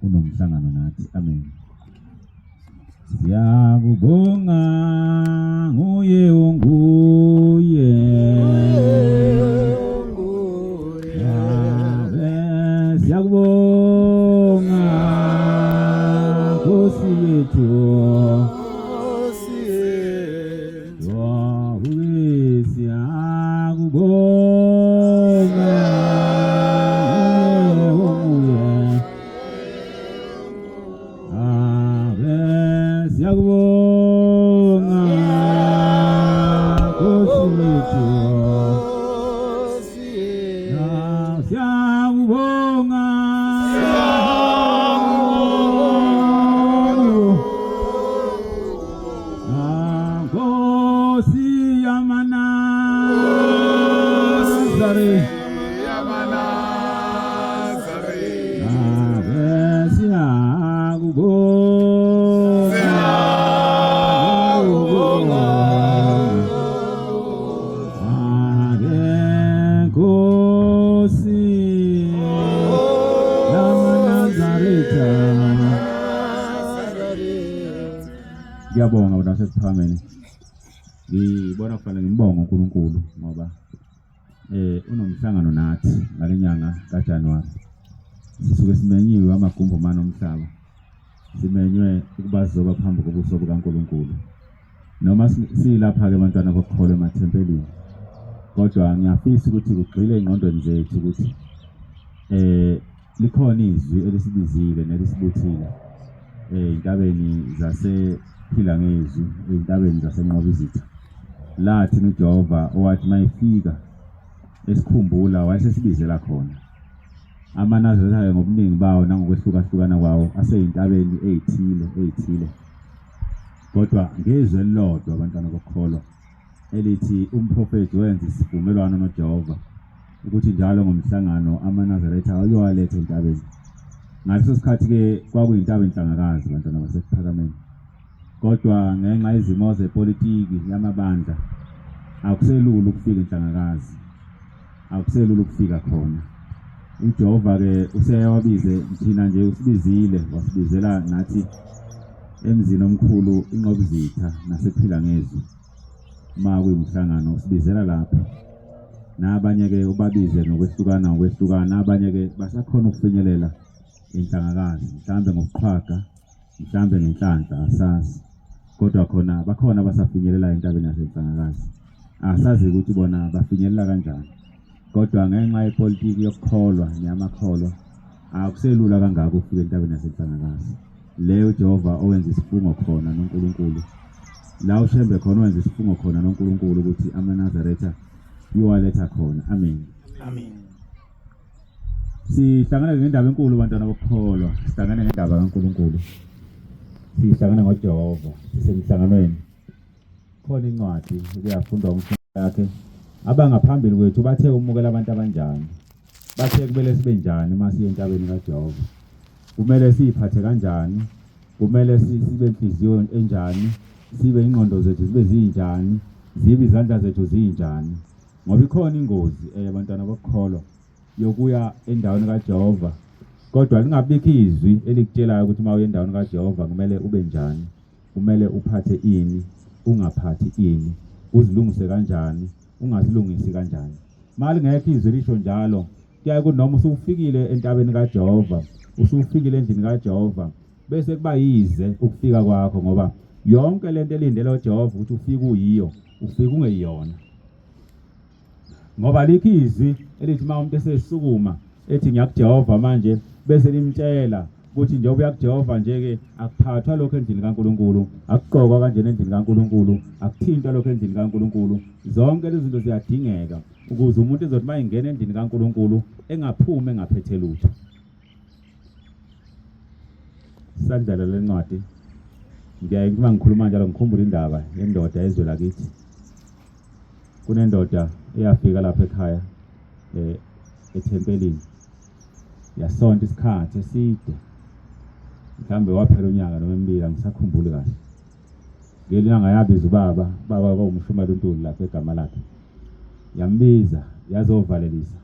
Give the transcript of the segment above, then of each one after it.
Unomhlangano nathi. Amen. Siyakubonga nguye unguye. Siyakubonga Nkosi yethu. Siyakubonga Nkosi yethu. Siyakubonga. Nkosi yamaNazare. Ngiyabonga wena waseSiphakameni. Ngibona kufanele ngibonge uNkulunkulu ngoba unomhlangano nathi ngalenyanga kaJanuary. Sisuke simenyiwe amagumbi omane omhlaba. Simenywe ukuba sizoba phambi kobuso bukaNkulunkulu. Noma silapha-ke abantwana bokukholwa emathempelini, kodwa ngiyafisa ukuthi kugxile ey'ngqondweni zethu ukuthi likhona izwi elisibizile nelisibuthile ey'ntabeni zasephila ngezwi, ey'ntabeni zasenqoba izitha. Lathi uJehova owathi mayefika esikhumbula wayesesibizela khona. AmaNazaretha-ke ngobuningi bawo nangokwehlukahlukana kwawo asey'ntabeni ey'thile ey'thile. Kodwa ngezwi elilodwa abantwana bokukholwa elithi umprofethi wenza isivumelwano noJehova ukuthi njalo ngomhlangano amaNazaretha uyowaletha entabeni. Ngaleso sikhathi-ke kwakuyintaba inhlangakazi bantwana baseKuphakameni. Kodwa ngenxa yezimo zepolitiki yamabandla akuselula ukufika inhlangakazi. Akuselula ukufika khona. UJehova-ke useyawabize thina nje usibizile wasibizela nathi emzini omkhulu iNqobizitha nasephila ngezwi. Uma kuyumhlangano usibizela lapho. Nabanye-ke ubabize ngokwehlukana ngokwehlukana, abanye-ke basakhona ukufinyelela inhlangakazi mhlambe ngokuqhwaga mhlambe ngenhlanhla asazi kodwa khona bakhona abasafinyelela entabeni yasenhlangakazi asazi ukuthi bona bafinyelela kanjani kodwa ngenxa yepolitiki yokukholwa neyamakholwa akuselula kangako ukufika entabeni yasenhlangakazi leyo uJehova owenza isifungo khona noNkulunkulu la uShembe khona owenza isifungo khona noNkulunkulu ukuthi amaNazaretha uyowaletha khona. Amen, amen. Sihlangana ngendaba enkulu bantwana bokukholwa, sihlangana ngendaba kaNkulunkulu. Sihlangana ngoJehova, sisemhlanganweni. Khona incwadi ekuyafundwa umfundi yakhe. Abangaphambili kwethu bathe umukela abantu abanjani? Bathe kumele sibe njani uma siye entabeni kaJehova? Kumele siyiphathe kanjani? Kumele sibe inhliziyo enjani? Sibe ingqondo zethu zibe zinjani? Zibe izandla zethu zinjani? Ngoba ikhona ingozi abantwana bokukholwa yokuya endaweni kaJehova kodwa lingabikho izwi elikutshelayo ukuthi uma uya endaweni kaJehova kumele ube njani, kumele uphathe ini, ungaphathi ini, uzilungise kanjani, ungazilungisi kanjani. Uma lingekho izwi elisho njalo, kuyaye kunoma usufikile entabeni kaJehova, usufikile endlini kaJehova, bese kuba yize ukufika kwakho ngoba yonke lento elindele uJehova ukuthi ufike uyiyo, ufike ungeyona. Ngoba likho izwi elithi uma umuntu esesukuma ethi ngiyakuJehova manje bese limtshela ukuthi njengoba uyakuJehova nje-ke akuphathwa lokho endlini kaNkulunkulu, akugqokwa kanjena endlini kaNkulunkulu, akuthintwa lokho endlini kaNkulunkulu. Zonke lezi zinto ziyadingeka ukuze umuntu ezothi uma engena endlini kaNkulunkulu engaphumi engaphethe lutho. Sandlala lencwadi ngiyaye uma ngikhuluma njalo ngikhumbula indaba yendoda ezwe lakithi. Kunendoda eyafika lapha ekhaya ethempelini yasonta isikhathi eside, mhlawumbe waphela unyaka noma emibili angisakhumbuli kahle. Ngelinye ilanga yabiza ubaba, ubaba kwawumshumayeli uNtuli lapha egama lakhe, yambiza yazovalelisa.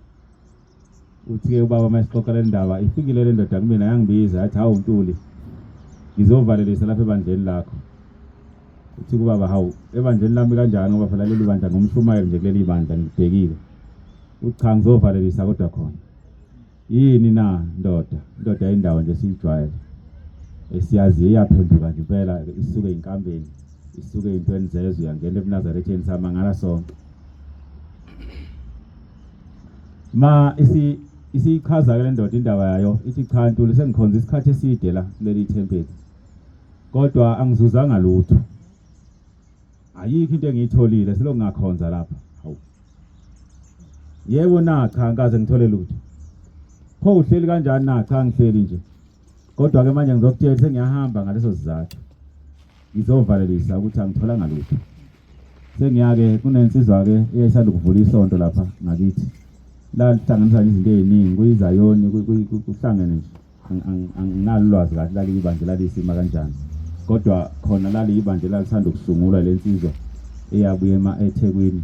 Uthi-ke ubaba uma esixoxa le ndaba, ifikile le ndoda kumina yangibiza yathi, hawu Ntuli, ngizovalelisa lapha ebandleni lakho. Uthi kubaba, hawu ebandleni lami kanjani ngoba phela leli bandla ngumshumayeli nje kuleli bandla ngibhekile. Uthi cha ngizovalelisa kodwa khona. Yini na ndoda? Indoda indawo nje esiyijwayele. Esiyaziyo iyaphenduka nje impela isuke inkambeni, isuke ey'ntweni zezwe yangena ebuNazaretheni samangala sonke. Ma isi isiyichaza ke le ndoda indaba yayo ithi cha Ntuli sengikhonza isikhathi eside la kuleli thempeli kodwa angizuzanga lutho ayikho into engiyitholile selokhu ngakhonza lapha hawu yebo na cha ngikaze ngithole lutho pho uhleli kanjani na cha ngihleli nje kodwa ke manje ngizokutshela sengiyahamba ngaleso sizathu ngizovalelisa ukuthi angitholanga lutho Sengiyake kunensizwa-ke eyayisanda ukuvula isonto lapha ngakithi lalihlanganisa nje izinto ey'ningi kuyizayoni kuhlangene nje anginalo ulwazi kahle laliyibandla lalisima kanjani kodwa khona laliyibandla elalisanda ukusungulwa le nsizwa eyabuye eThekwini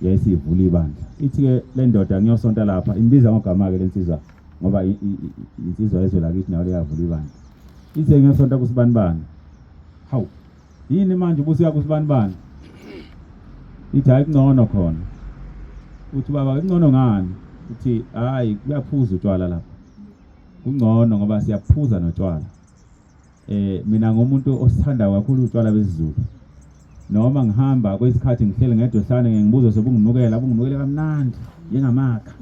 yayisivula ibandla ithi-ke le ndoda ngiyosonta lapha imbiza ngogama-ke le nsizwa ngoba insizwa yezwe lakithi nayo leyavula ibandla ithi ngiyosonta kusibanibani hawu Yini manje ubusuya kusibanibani? Ithi hayi kungcono khona. Uthi baba kungcono ngani? Uthi hayi kuyaphuza utshwala lapha. Kungcono ngoba siyaphuza notshwala. Eh mina ngomuntu osithanda kakhulu utshwala besiZulu. Noma ngihamba kwesikhathi ngihleli ngedwa ehlane ngibuzo sebunginukela bunginukela kamnandi njengamakha.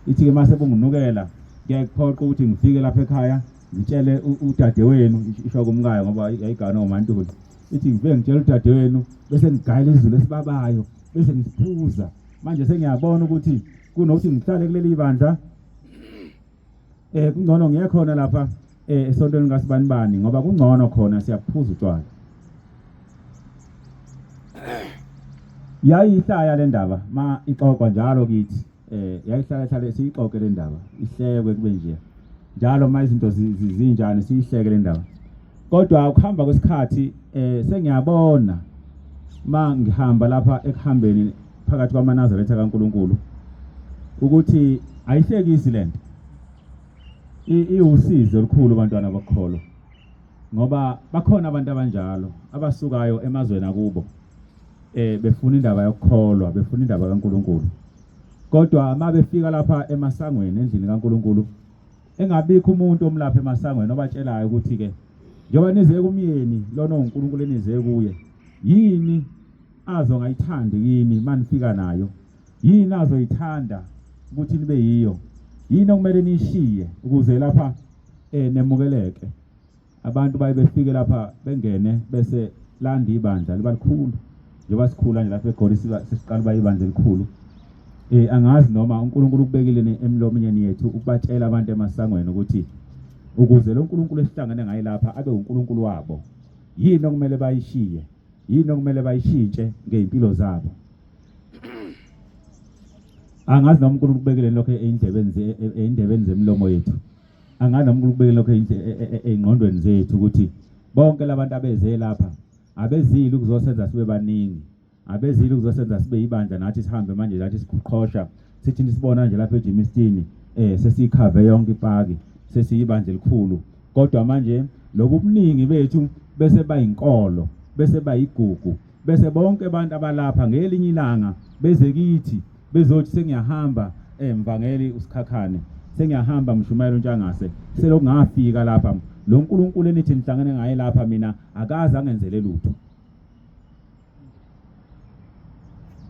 Ithi ke mase bunginukela kuyayiphoqa ukuthi ngifike lapha ekhaya ngitshele udadewenu isho kumkayo ngoba yayigana omantuli ithi ngifike ngitshele udadewenu bese ngigayela izulu esibabayo bese ngisiphuza manje sengiyabona ukuthi kunokuthi ngihlale kuleli bandla eh kungcono ngiye khona lapha eh esontweni kaSibanibani ngoba kungcono khona siyaphuza utshwala yayihlaya le ndaba ma ixoxwa njalo kithi eh yayihlala hlale siyixoxe le ndaba ihlekwe kube nje njalo uma izinto zinjani siyihleke le ndaba kodwa ukuhamba kwesikhathi eh sengiyabona ma ngihamba lapha ekuhambeni phakathi kwamaNazaretha kaNkuluNkulu ukuthi ayihlekisi lento iwusizi olukhulu bantwana bokukholwa ngoba bakhona abantu abanjalo abasukayo emazweni akubo eh befuna indaba yokukholwa befuna indaba kaNkuluNkulu kodwa uma befika lapha emasangweni endlini kaNkuluNkulu engabikho umuntu omlapha emasangweni obatshelayo ukuthi ke njengoba nize kumyeni lona uNkulunkulu enize kuye yini azongayithandi kini manifika nayo yini azoyithanda ukuthi nibe yiyo yini okumele niyishiye ukuze lapha eh nemukeleke Abantu baye befike lapha bengene bese landa ibandla liba likhulu njengoba sikhula nje lapha eGoli siqala uba ibandla elikhulu. Eh angazi noma uNkulunkulu ukubekile emlomeni yethu ukubatshela abantu emasangweni ukuthi ukuze lo nkulunkulu esihlangene ngaye lapha abe uNkulunkulu wabo yini okumele bayishiye yini okumele bayishintshe ngey'mpilo zabo angazi noma uNkulunkulu ukubekile lokho ey'ndlebeni ey'ndebeni zemilomo yethu Angazi noma uNkulunkulu ubeke lokho ey'ngqondweni zethu ukuthi bonke labantu abeze lapha abezile ukuzosenza sibe baningi abezile ukuzosenza sibe ibandla nathi sihambe manje nathi siqhosha sithi nisibona nje lapha eJimistini eh sesikhave yonke ipaki sesiyibandla elikhulu kodwa manje lobu buningi bethu bese bayinkolo bese bayigugu bese bonke abantu abalapha ngelinye ilanga beze kithi bezothi sengiyahamba eh mvangeli uSikhakhane sengiyahamba mshumayela uNtshangase selokhu ngafika lapha lo nkulunkulu enithi nihlangene ngaye lapha mina akaze angenzele lutho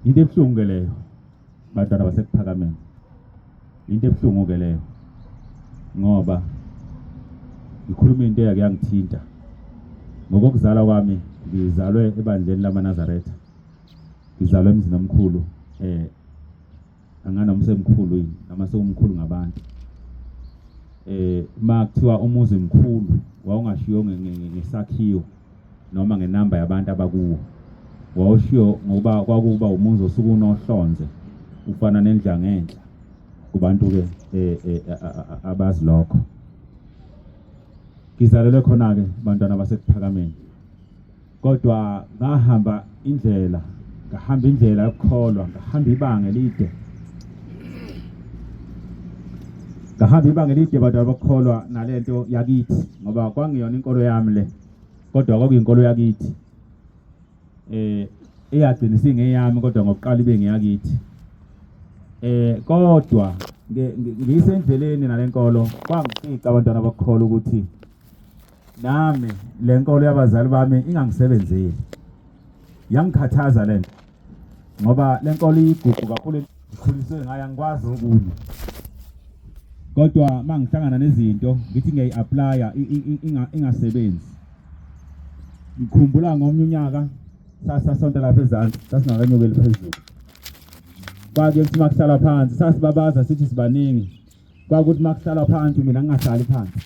into ebuhlungu ke leyo bantwana basekuphakameni into ebuhlungu ke leyo ngoba ngikhuluma into eyake yangithinta ngokokuzalwa kwami ngizalwe ebandleni lamaNazaretha ngizalwa emzini omkhulu eh anganoma usemkhulu yini noma sewumkhulu ngabantu eh uma kuthiwa umuzi mkhulu wawungashiwo ngesakhiwo noma ngenamba yabantu abakuwo wawushiwo ngokuba kwakuba umuzi osuke unohlonze ufana nendla ngenhla kubantu ke eh, eh, abazi lokho ngizalelwe khona ke bantwana basekuphakameni Kodwa ngahamba indlela, ngahamba indlela yokukholwa, ngahamba ibanga elide. Ngahamba ibanga elide bantwana bokukholwa nalento yakithi ngoba kwangiyona inkolo yami le kodwa kwakuyinkolo yakithi eh eyagcina isingeyami kodwa ngokuqala ibe ngeyakithi eh kodwa ngisendleleni nalenkolo kwangifica abantwana bokukholwa ukuthi nami lenkolo yabazali bami ingangisebenzeli yangikhathaza lento ngoba lenkolo iyigugu kakhulu ngikhuliswe ngayo angikwazi okunye kodwa mangihlangana nezinto ngithi ngiyayi-aplaya ingasebenzi ngikhumbula ngomnye unyaka sasasonta lapha ezansi sasingakanyukeli phezulu kwake kuthi makuhlala phansi sasibabaza sithi sibaningi kwakuthi makuhlala phansi mina ngingahlali phansi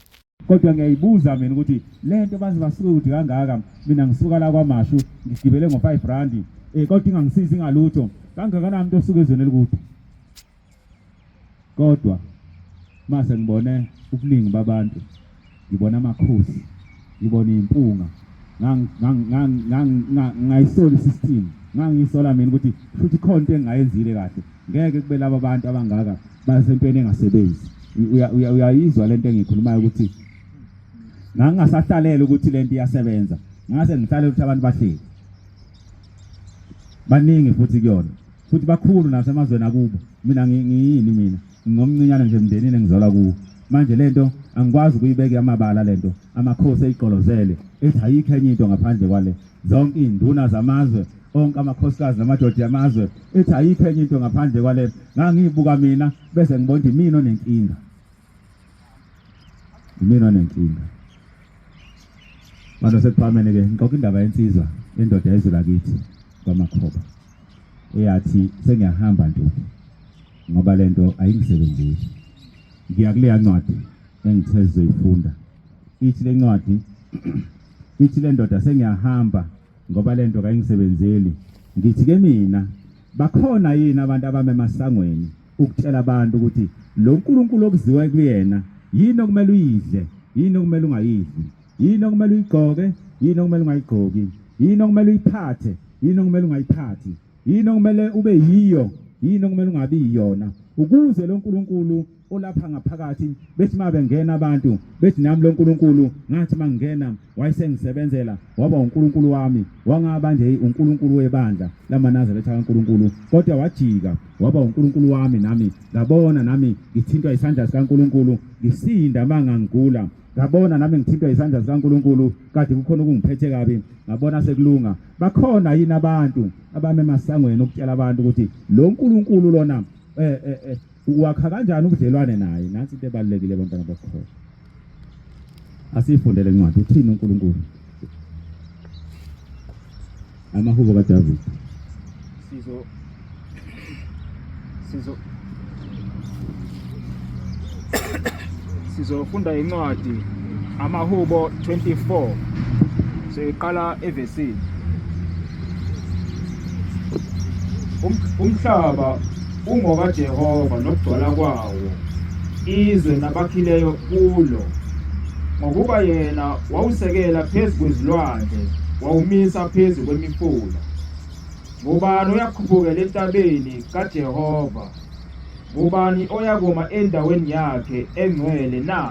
Kodwa ngiyayibuza mina ukuthi le nto baze basuke kude kangaka mina ngisuka la kwaMashu ngigibele ngo-5 rand eh kodwa ingangisizi ngalutho kangakanani umuntu osuke ezweni elikude kodwa mase ngibone ubuningi babantu ngibona amakhosi ngibona impunga ngayisola isystem ngangisola mina ukuthi futhi khona into engingayenzile kahle ngeke kube laba bantu abangaka basentweni engasebenzi uyayizwa lento engiyikhulumayo ukuthi ngangingasahlalela ukuthi lento iyasebenza ngase ngihlalela ukuthi abantu bahleli baningi futhi kuyona futhi bakhulu nasemazweni akubo mina ngiyini mina ngomncinyane nje emndenini engizalwa kuwo manje lento angikwazi ukuyibeka amabala lento amakhosi eyigqolozele ethi ayikho enye into ngaphandle kwale zonke iy'nduna zamazwe onke amakhosikazi namadoda amazwe ethi ayikho enye into ngaphandle kwale ngangiyibuka mina bese ngibona ukuthi imina onenkinga imina onenkinga bantu sekuphamene ke ngixoxa indaba yensizwa indoda yezwe lakithi kwamakhoba eyathi sengiyahamba ntombi ngoba lento ayingisebenzisi ngiya kuleya ncwadi engithe sizoyifunda ithi le ncwadi ithi le ndoda sengiyahamba ngoba le nto kayingisebenzeli ngithi ke mina bakhona yini abantu abame emasangweni ukutshela abantu ukuthi lo nkulunkulu okuziwa kuyena yini okumele uyidle yini okumele ungayidli yini okumele uyigqoke yini okumele ungayigqoki yini okumele uyiphathe yini okumele ungayiphathi yini okumele ube yiyo yini okumele ungabi yiyona ukuze lo nkulunkulu olapha ngaphakathi bethi uma bengena abantu bethi nami lo nkulunkulu ngathi uma ngingena wayesengisebenzela waba unkulunkulu wami wangaba nje unkulunkulu webandla lamanazaretha kankulunkulu kodwa wajika waba unkulunkulu wami nami ngabona nami ngithintwa isandla sikankulunkulu ngisinda uma ngangigula ngabona nami ngithintwa isandla sikankulunkulu kade kukhona okungiphethe kabi ngabona sekulunga bakhona yini abantu abame emasangweni ukutshela abantu ukuthi lo nkulunkulu lona eh eh, eh wakha kanjani ubudlelwane naye nansi into ebalulekile abantwana bokukholwa asiyifundele incwadi uthini unkulunkulu amahubo kadavid sizo sizo sizofunda incwadi amahubo 24 siqala evesini umhlaba ungokaJehova nokugcwala kwawo izwe nabakhileyo kulo ngokuba yena wawusekela phezu kwezilwandle wawumisa phezu kwemifula ngubani oyakhuphukela entabeni kaJehova ngubani oyakuma endaweni yakhe engcwele na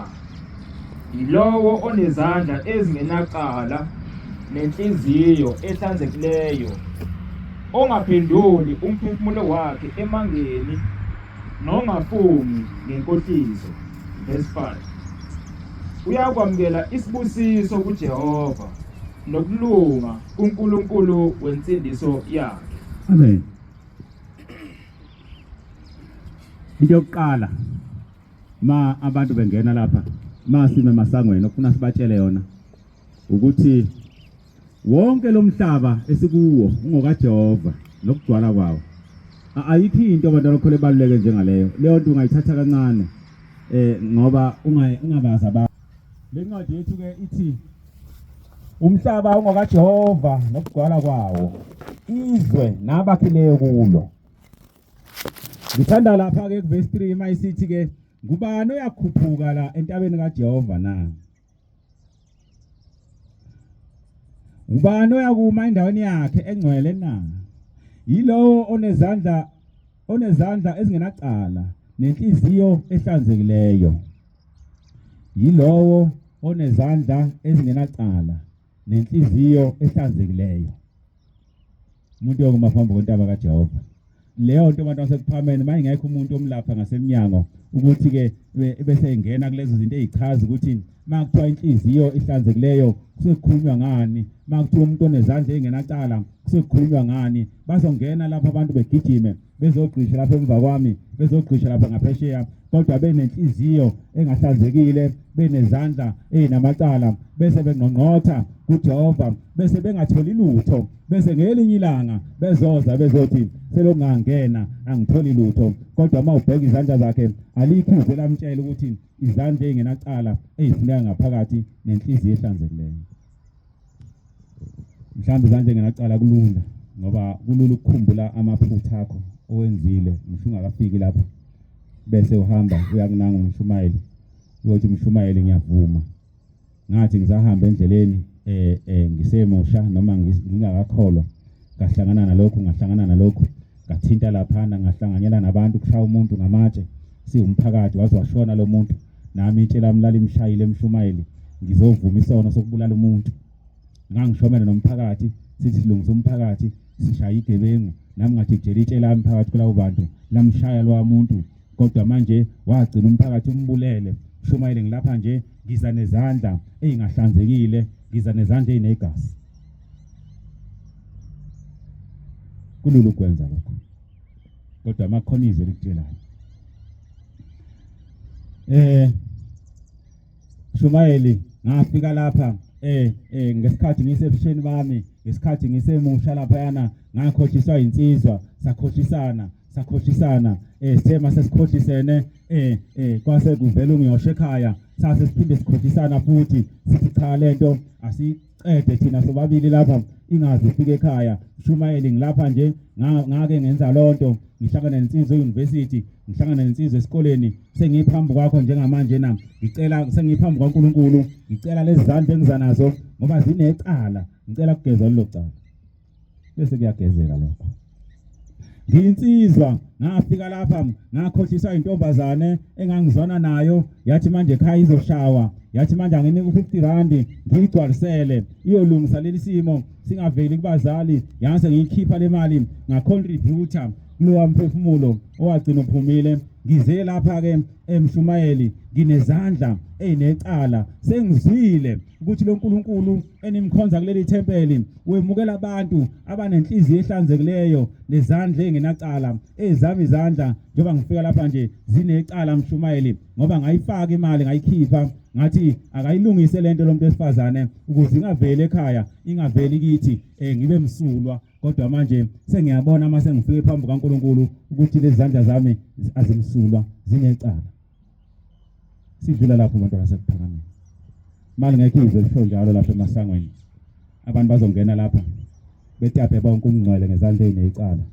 Yilowo onezandla ezingenacala nenhliziyo ehlanzekileyo, ongaphenduli umphefumulo wakhe emangeni nongafungi ngenkohliso. Verse 5. Uyakwamukela isibusiso kuJehova nokulunga kuNkulunkulu wensindiso yakhe. Amen. Into yokuqala ma abantu bengena lapha ma sime emasangweni okufuna sibatshele yona ukuthi wonke lo mhlaba esikuwo ungokaJehova nokugcwala kwawo ayikho into abantu abakhola ebaluleke njengaleyo leyo nto ungayithatha kancane eh ngoba ungabazi abantu le ncwadi yethu ke ithi umhlaba ungokaJehova nokugcwala kwawo izwe nabakhileyo kulo Ngithanda lapha ke kuverse 3 uma isithi ke ngubani oyakhuphuka la entabeni kaJehova na? Ngubani oyakuma endaweni yakhe engcwele na? Yilowo onezandla onezandla ezingenacala nenhliziyo ehlanzekileyo. Yilowo onezandla ezingenacala nenhliziyo ehlanzekileyo. Umuntu uyokuma phambi kwentaba kaJehova. Leyo nto abantu basekuphameni mayingekho umuntu omlapha ngasemnyango ukuthi ke bese engena kulezo zinto ezichaza ukuthi makuthiwa inhliziyo ihlanzekileyo kusekukhulunywa ngani, makuthiwa umuntu onezandla ezingenacala kusekukhulunywa ngani. Bazongena lapha abantu begijime bezogqisha lapha emva kwami, bezogqisha lapha ngaphesheya, kodwa benenhliziyo engahlanzekile, benezandla ezinamacala, bese bengqongqotha kuJehova, bese bengatholi lutho, bese ngelinye ilanga bezoza bezothi selokhu ngangena angitholi lutho. Kodwa uma ubheka izandla zakhe alikho izwi elamtshela ukuthi izandla ezingenacala ezifuneka ngaphakathi nenhliziyo ehlanzekileyo. Mhlawumbe izandla engenacala kulula ngoba kulula ukukhumbula amaphutha akho owenzile ngisho ungakafiki lapha, bese uhamba uyakunanga umshumayeli uyothi umshumayeli ngiyavuma ngathi ngisahamba endleleni ngisemusha noma ngingakakholwa ngahlangana nalokhu ngahlangana nalokhu ngathinta laphana ngahlanganyela nabantu kushaya umuntu ngamatshe siwumphakathi waze washona lo muntu nami itshe lami lalimshayile emshumayeli ngizovuma isono sokubulala umuntu ngangishomela nomphakathi sithi silungisa umphakathi sishaya igebengu nami ngajikijela itshe lami phakathi kulabo bantu lamshaya lowa muntu kodwa manje wagcina umphakathi umbulele shumayele ngilapha nje ngiza nezandla ey'ngahlanzekile ngiza nezandla ey'negazi kulula ukwenza lokho kodwa amakhona izwi elikutshelayo Shumayeli ngafika lapha ngesikhathi ngisebusheni bami ngesikhathi ngisemusha lapha yana ngakhohliswa insizwa sakhohlisana sakhohlisana sithe mase sikhohlisene kwase kuvela ungiyosha ekhaya sase siphinde sikhohlisana futhi sithi cha lento asiqede thina sobabili lapha ingazi ifike ekhaya Shumayeli ngilapha nje ngake ngenza lonto ngihlangana nensizwa e-university ngihlangana nensizwa esikoleni sengiphambi kwakho njengamanje na ngicela sengiphambi kwaNkulunkulu ngicela lezi zandla engiza nazo ngoba zinecala ngicela kugezwa lelo cala bese kuyagezeka lokho ngiyinsizwa ngafika lapha ngakhohliswa intombazane engangizwana nayo yathi manje ekhaya izoshawa yathi manje anginike u-50 rand ngiyigcwalisele iyolungisa leli simo singaveli kubazali yase ngiyikhipha le mali ngacontributor kulowa mphefumulo owagcina uphumile ngize lapha ke emshumayeli nginezandla ezinecala sengizwile ukuthi lo nkulunkulu enimkhonza kuleli thempeli wemukela abantu abanenhliziyo ehlanzekileyo nezandla engenacala ezami izandla njengoba ngifika lapha nje zinecala mshumayeli ngoba ngayifaka imali ngayikhipha ngathi akayilungise lento lomuntu wesifazane ukuze ingaveli ekhaya ingaveli kithi ngibe msulwa kodwa manje sengiyabona uma sengifike phambi kukaNkulunkulu ukuthi lezi zandla zami azimsulwa zinecala sidlula lapho abantu basekuphakameni mali ngekho izwe lisho njalo lapha emasangweni abantu bazongena lapha betaphe bonke umngcwele ngezandla ezinecala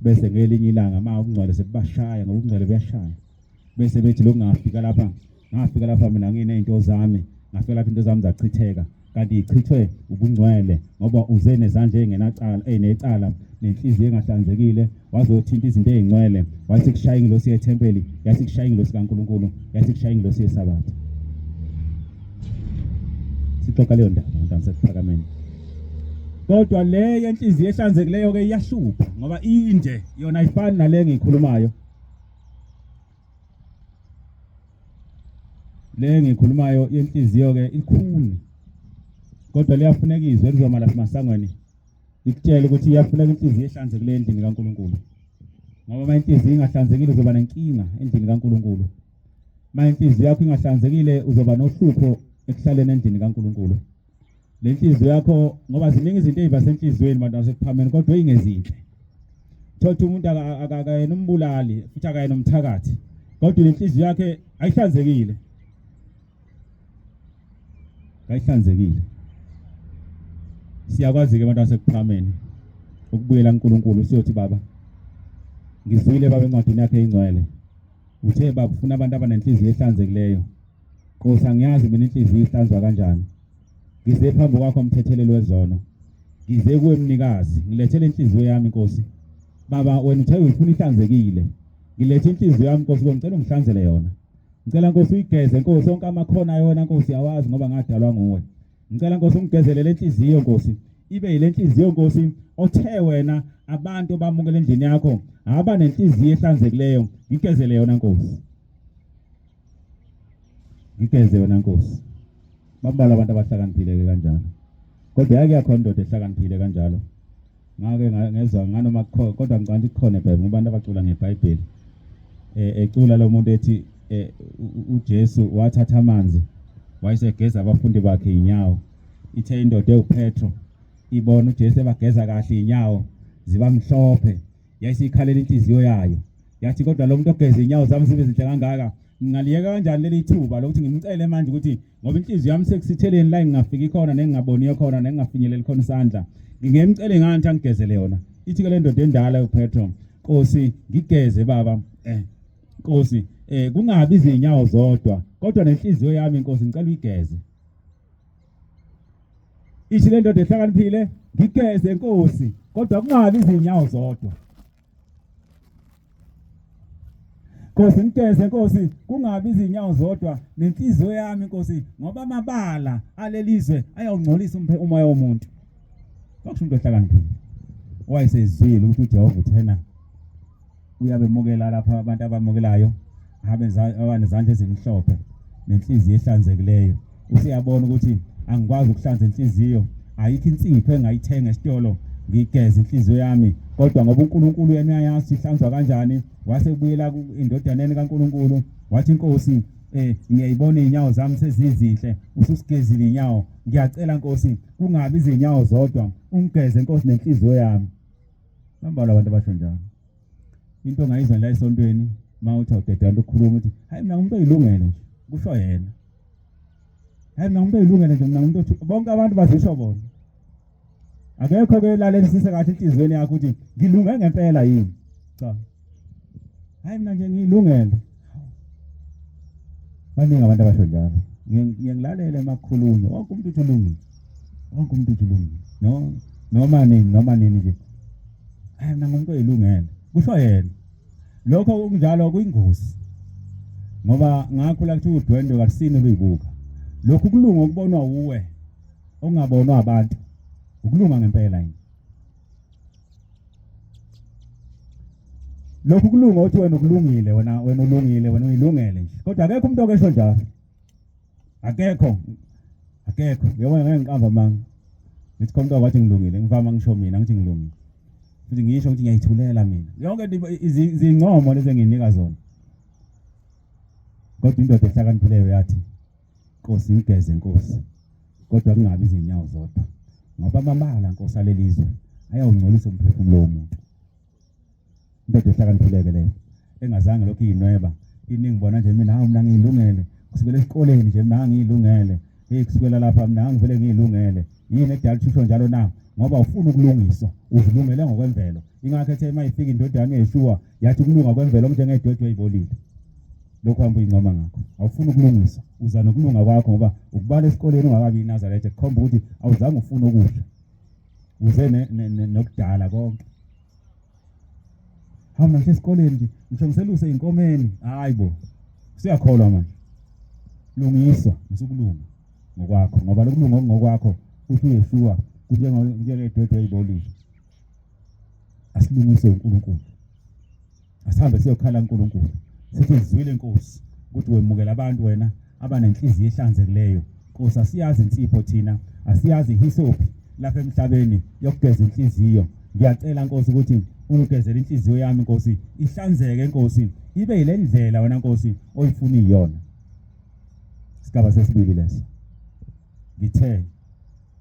bese ngelinye ilanga ma umngcwele sebashaya ngoba umngcwele buyashaya bese bethi lokhu ngafika lapha ngafika lapha mina nginey'nto zami ngafika lapha into zami zachitheka kanti ichithwe ubungcwele ngoba uze nezandla ey'ngenacala ey'necala nenhliziyo engahlanzekile wazothinta izinto ey'ngcwele wayesekushaya ingilosi yethempeli yasekushaya ingilosi kaNkulunkulu yasekushaya ingilosi yesabatha sixoxa leyo ndaba bantwana sekuphakameni kodwa le yenhliziyo ehlanzekileyo ke iyahlupha ngoba inde yona ayifani nale engiyikhulumayo le ngikhulumayo yenhliziyo ke ilikhuni kodwa liyafuneka izwi elizoma lapha emasangweni likutshele ukuthi iyafuneka inhliziyo ehlanzekile endlini kaNkulunkulu ngoba uma inhliziyo ingahlanzekile uzoba nenkinga endlini kaNkulunkulu uma inhliziyo yakho ingahlanzekile uzoba nohlupho ekuhlaleni endlini kaNkulunkulu le nhliziyo yakho ngoba ziningi izinto eziba senhliziyweni bantu basekuphameni kodwa ingezinhle thothi umuntu akayena umbulali futhi akayena umthakathi kodwa le nhliziyo yakhe ayihlanzekile kayihlanzekile siyakwazi ke abantu basekuphameni ukubuyela kuNkulunkulu siyothi baba ngizwile baba encwadini yakhe ingcwele uthe baba ufuna abantu abanenhliziyo ehlanzekileyo Nkosi angiyazi mina inhliziyo ihlanzwa kanjani. Ngize phambi kwakho mthetheleli wezono. Ngize kuwe mnikazi, ngilethele inhliziyo yami Nkosi. Baba wena uthe uyifuna ihlanzekile. Ngilethe inhliziyo yami Nkosi, ngicela ungihlanzele yona. Ngicela Nkosi uyigeze Nkosi onke amakhona ayona Nkosi yawazi ngoba ngadalwa nguwe. Ngicela Nkosi ungigezele le nhliziyo Nkosi. Ibe yile nhliziyo Nkosi othe wena abantu bamukele endlini yakho aba nenhliziyo ehlanzekileyo. Ngigezele yona Nkosi. Ngigeze yona Nkosi. Bambalwa abantu abahlakaniphile ke kanjalo. Kodwa yake yakhona indoda ehlakaniphile kanjalo. Ngake ngezwa nganoma kukhona kodwa ngicabanga ukuthi kukhona eBhayibheli ngoba abantu abacula ngeBhayibheli. Eh ecula lo muntu ethi eh, uJesu wathatha amanzi wayesegeza abafundi bakhe inyawo. Ithe indoda ewuPetro ibona uJesu ebageza kahle inyawo ziba mhlophe yayisikhalela inhliziyo yayo yathi kodwa lo muntu ogeza inyawo zami zibe zinhle kangaka ngingaliyeka kanjani leli thuba lokuthi ngimcele manje ukuthi ngoba inhliziyo yami sekusitheleni la ngingafiki khona nengingaboniyo khona nengingafinyeleli khona isandla ngingemcele ngani ukuthi angigezele yona ithi ke le ndoda endala uPetro Nkosi ngigeze baba eh Nkosi eh kungabi izinyawo zodwa kodwa nenhliziyo yami Nkosi ngicela uyigeze Ithi le ndoda ehlakaniphile ngigeze Nkosi kodwa kungabi izinyawo zodwa Nkosi ngigeze Nkosi kungabi izinyawo zodwa nenhliziyo yami Nkosi ngoba amabala alelizwe ayawungcolisa umoya womuntu. Kwakusho umuntu ohlakaniphile owayesezwile ukuthi uJehova uthena uyabemukela lapha abantu abamukelayo abanezandla ezimhlophe nenhliziyo ehlanzekileyo. Useyabona ukuthi angikwazi ukuhlanza inhliziyo, ayikho insipho engayithenga esitolo ngigeze inhliziyo yami, kodwa ngoba uNkulunkulu yena uyayazi ihlanzwa kanjani, wase ubuyela endodaneni kaNkulunkulu wathi inkosi eh ngiyayibona izinyawo zami sezizinhle ususigezile inyawo ngiyacela nkosi kungabi izinyawo zodwa ungigeze nkosi nenhliziyo yami bambalwa abantu abasho njalo into ongayizwa la esontweni uma uthi awudedela ukukhuluma uthi hayi mina ngumuntu oyilungele nje kusho yena hayi mina ngumuntu oyilungele nje mina ngumuntu othi bonke abantu bazisho bona akekho ke lalelisise kahle inhliziyweni yakho ukuthi ngilunge ngempela yini cha hayi mina nje ngilungele baningi abantu abasho njalo ngiye ngilalele uma kukhulunywa wonke umuntu uthi ulungile wonke umuntu uthi ulungile no noma nini noma nini nje hayi mina ngumuntu oyilungele kusho yena lokho kunjalo kuyingozi ngoba ngakhula kuthiwa udwendwe kalusini luyibuka lokhu kulunga okubonwa uwe okungabonwa abantu ukulunga ngempela yini lokhu kulunga uthi wena ukulungile wena wena ulungile wena uyilungele nje kodwa akekho umuntu okesho njalo akekho akekho yebo ngeke ngiqamba amanga ngithi khona umuntu wathi ngilungile ngivama ngisho mina ngithi ngilungile futhi ngisho ukuthi ngiyayithulela mina yonke izincomo lezi enginika zona kodwa indoda ehlakaniphileyo yathi Nkosi ngigeze Nkosi kodwa kungabi izinyawo zodwa ngoba amabala Nkosi alelizwe ayawungcolisa umphefumulo womuntu indoda ehlakaniphileke leyo engazange lokhu iyinweba iningi bona nje mina hawu mina ngiyilungele kusukela esikoleni nje mina ngiyilungele hey kusukela lapha mina ngivele ngiyilungele yini edala usho njalo na ngoba ufuna ukulungiswa uzilungele ngokwemvelo ingakho ethe uma ifika indodana yeshua yathi ukulunga kwemvelo kunjengedwedwe eyibolile lokhu hamba uyincoma ngakho awufuni ukulungisa uza nokulunga kwakho ngoba ukubala esikoleni ungakabi iNazaretha kukhomba ukuthi awuzange ufune okusha uze nokudala konke hawu ngisho esikoleni nje ngisho ngiseluse inkomeni hayi bo siyakholwa manje lungiswa musukulunga ngokwakho ngoba lokulunga ngokwakho uthi uYeshua kunjengedwedwe eyibolile asilungise uNkulunkulu Asihambe siyokhala kuNkulunkulu. Sithi ngizwile Nkosi ukuthi wemukela abantu wena abanenhliziyo ehlanzekileyo. Nkosi asiyazi insipho thina, asiyazi ihisophi lapha emhlabeni yokugeza inhliziyo. Ngiyacela Nkosi ukuthi ungigezele inhliziyo yami Nkosi, ihlanzeke Nkosi, ibe yile ndlela wena Nkosi oyifuna iyona. Sigaba sesibili leso. Ngithe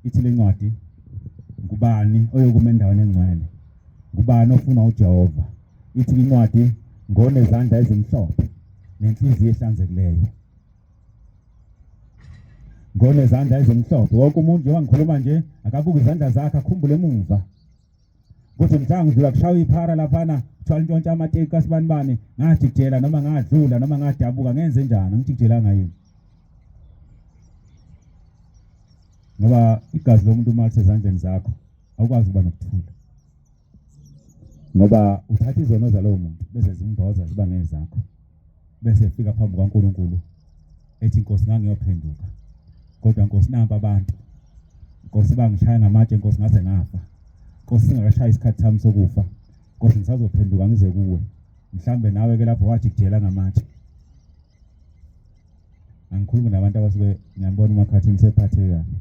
ithi lencwadi ngubani oyokuma endaweni engcwele ngubani ofuna uJehova ithi incwadi ngonezandla ezimhlophe nenhliziyo ehlanzekileyo ngonezandla ezimhlophe wonke umuntu njengoba ngikhuluma nje akabuke izandla zakhe akhumbule emuva kuthi mhla ngidlula kushawa iphara laphana kuthiwa lintshontsha amateki kasibanibani ngajikijela noma ngadlula noma ngadabuka ngenze njani angijikijelanga yini ngoba igazi lomuntu uma lisezandleni zakho awukwazi ukuba nokuthula. Ngoba uthatha izono zalowo muntu bese zimboza ziba ngezakho. Bese efika phambi kukaNkulunkulu ethi Nkosi ngangiyophenduka. Kodwa Nkosi nampa abantu. Nkosi bangishaya ngamatshe Nkosi ngaze ngafa. Nkosi singakashayi isikhathi sami sokufa. Nkosi ngisazophenduka ngize kuwe. Mhlambe nawe ke lapho wajikijela ngamatshe. Angikhulumi nabantu abasuke ngiyambona uMakhathini sephatheke kabi.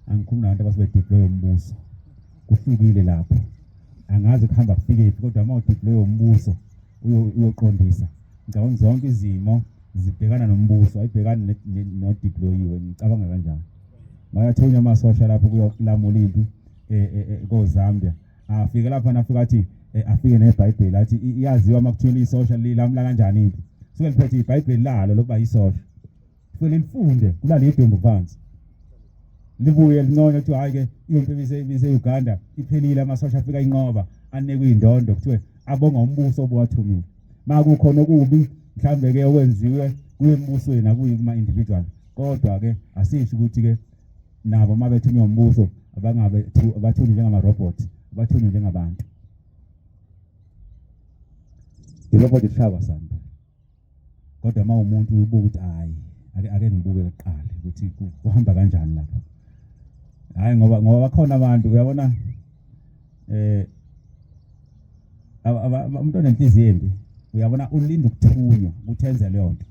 Angikhulumi nabantu abasuke deploy umbuso. Kuhlukile lapho. Angazi kuhamba kufike phi kodwa uma udeploy umbuso uyoqondisa. Ngicabanga zonke izimo zibhekana nombuso ayibhekani nodeployiwe ngicabanga kanjalo. Bayathunywa amasosha lapho kuyolamula impi eh, eh, eh, koZambia. Afike lapha nafika athi afike neBhayibheli athi iyaziwa uma kuthiwa isosha lilamula kanjani impi. Suke liphethe iBhayibheli lalo lokuba isosha. Suke lilifunde kulala idumbu phansi. Libuye linconywe kuthiwa hayi ke impi ibise-Uganda iphelile amasosha afika inqoba anikwe indondo kuthiwe abonga umbuso obuwathumile. Makukhona okubi mhlambe ke okwenziwe kuye embusweni akuyi kuma individual kodwa ke asisho ukuthi ke nabo uma bethunywa umbuso abangabe bathunywe njengama-robot bathunywe njengabantu irobot ishaya kwasani kodwa uma umuntu ubuka ukuthi hhayi ake ake ngibuke kuqala ukuthi kuhamba kanjani lapha hhayi ngoba ngoba bakhona abantu uyabona eh umuntu onenhliziyo embi uyabona ulinda ukuthunywa ukuthi enze leyo nto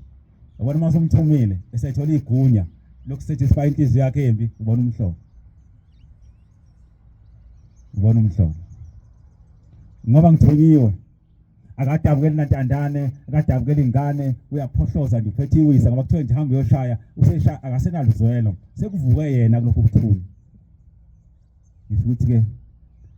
Yabona uma usumthumile esethola igunya lokusatisfy inhliziyo yakhe embi, ubona umhlolo. Ubona umhlolo. Ngoba ngithunyiwe. Akadabukeli nantandane, akadabukeli ingane, uyaphohloza nje uphethe iwisa ngoba kuthiwe nje hamba uyoshaya, useshaya akasenaluzwelo. Sekuvuke yena kulokhu kuthunywa. Ngisho ukuthi-ke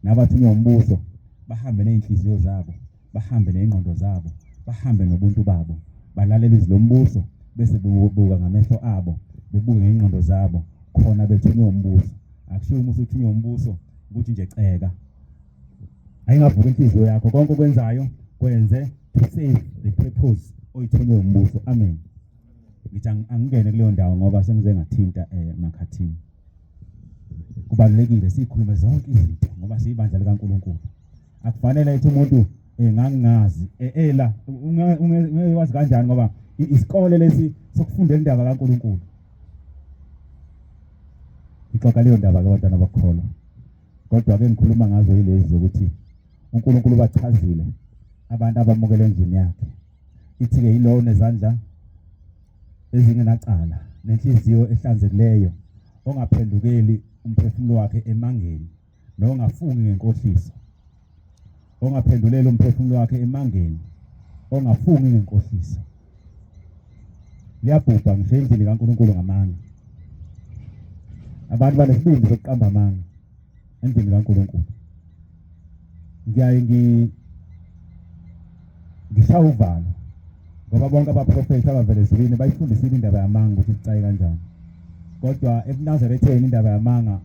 nabathunywa umbuso bahambe ney'nhliziyo zabo, bahambe ney'ngqondo zabo, bahambe nobuntu babo, balalele izwi lombuso bese bebuka ngamehlo abo, bebuke ngey'ngqondo zabo khona bethunywe umbuso. Akushiwo uma usuthunywe umbuso ukuthi nje ceka. Ayingavuka inhliziyo yakho konke okwenzayo kwenze to save the purpose oyithunywe umbuso. Amen. Ngithi angingene kuleyo ndawo ngoba sengize ngathinta eh makhathini. Kubalulekile sikhulume zonke izinto ngoba siyibandla likaNkulunkulu. Akufanele ethi umuntu eh, ngangingazi eh, ela ungeke wazi kanjani ngoba isikole lesi sokufunda indaba kaNkulunkulu. Ixoxa leyo ndaba ke bantwana bakholwa. Kodwa ke ngikhuluma ngazo yilezi zokuthi uNkulunkulu bachazile abantu abamukele endlini yakhe. Ithi-ke yilowo nezandla ezingenacala nenhliziyo ehlanzekileyo ongaphendukeli umphefumulo wakhe emangeni nongafungi ngenkohliso ongaphenduleli umphefumulo wakhe emangeni ongafungi ngenkohliso liyabhubha ngisho endlini kaNkulunkulu ngamanga abantu banesibindi sokuqamba amanga endlini kaNkulunkulu ngiyaye ngishaya uvalo ngoba bonke abaprofethi abavele ezulwini bayifundisile indaba yamanga ukuthi ibucayi kanjani kodwa ebuNazaretheni indaba yamanga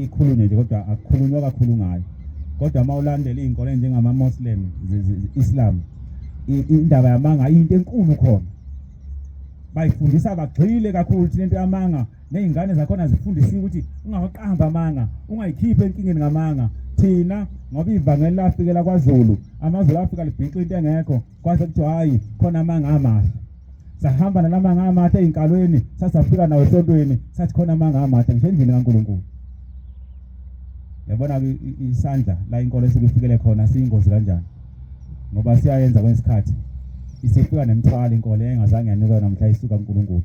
ikhulunywe nje kodwa akukhulunywa kakhulu ngayo kodwa uma ulandela iy'nkolo njengama-Muslim Islam indaba yamanga iyinto enkulu khona bayifundisa bagxile kakhulu ukuthi lento yamanga Nezingane zakhona zifundisiwe ukuthi ungawaqamba amanga, ungayikhiphi enkingeni ngamanga. Thina ngoba ivangeli lafikela kwaZulu, amaZulu afika libhixa into engekho, kwase kuthiwa hayi khona amanga amahle. Sahamba nalamanga amahle ezinkalweni, sasafika nawo esontweni, sathi khona amanga amahle ngisho endlini kaNkulunkulu. Yabona isandla la inkolo esikufikele khona siyingozi kanjani? Ngoba siyayenza kwesikhathi isifika nemithwalo inkolo engazange yanuka namhla isuka kuNkulunkulu.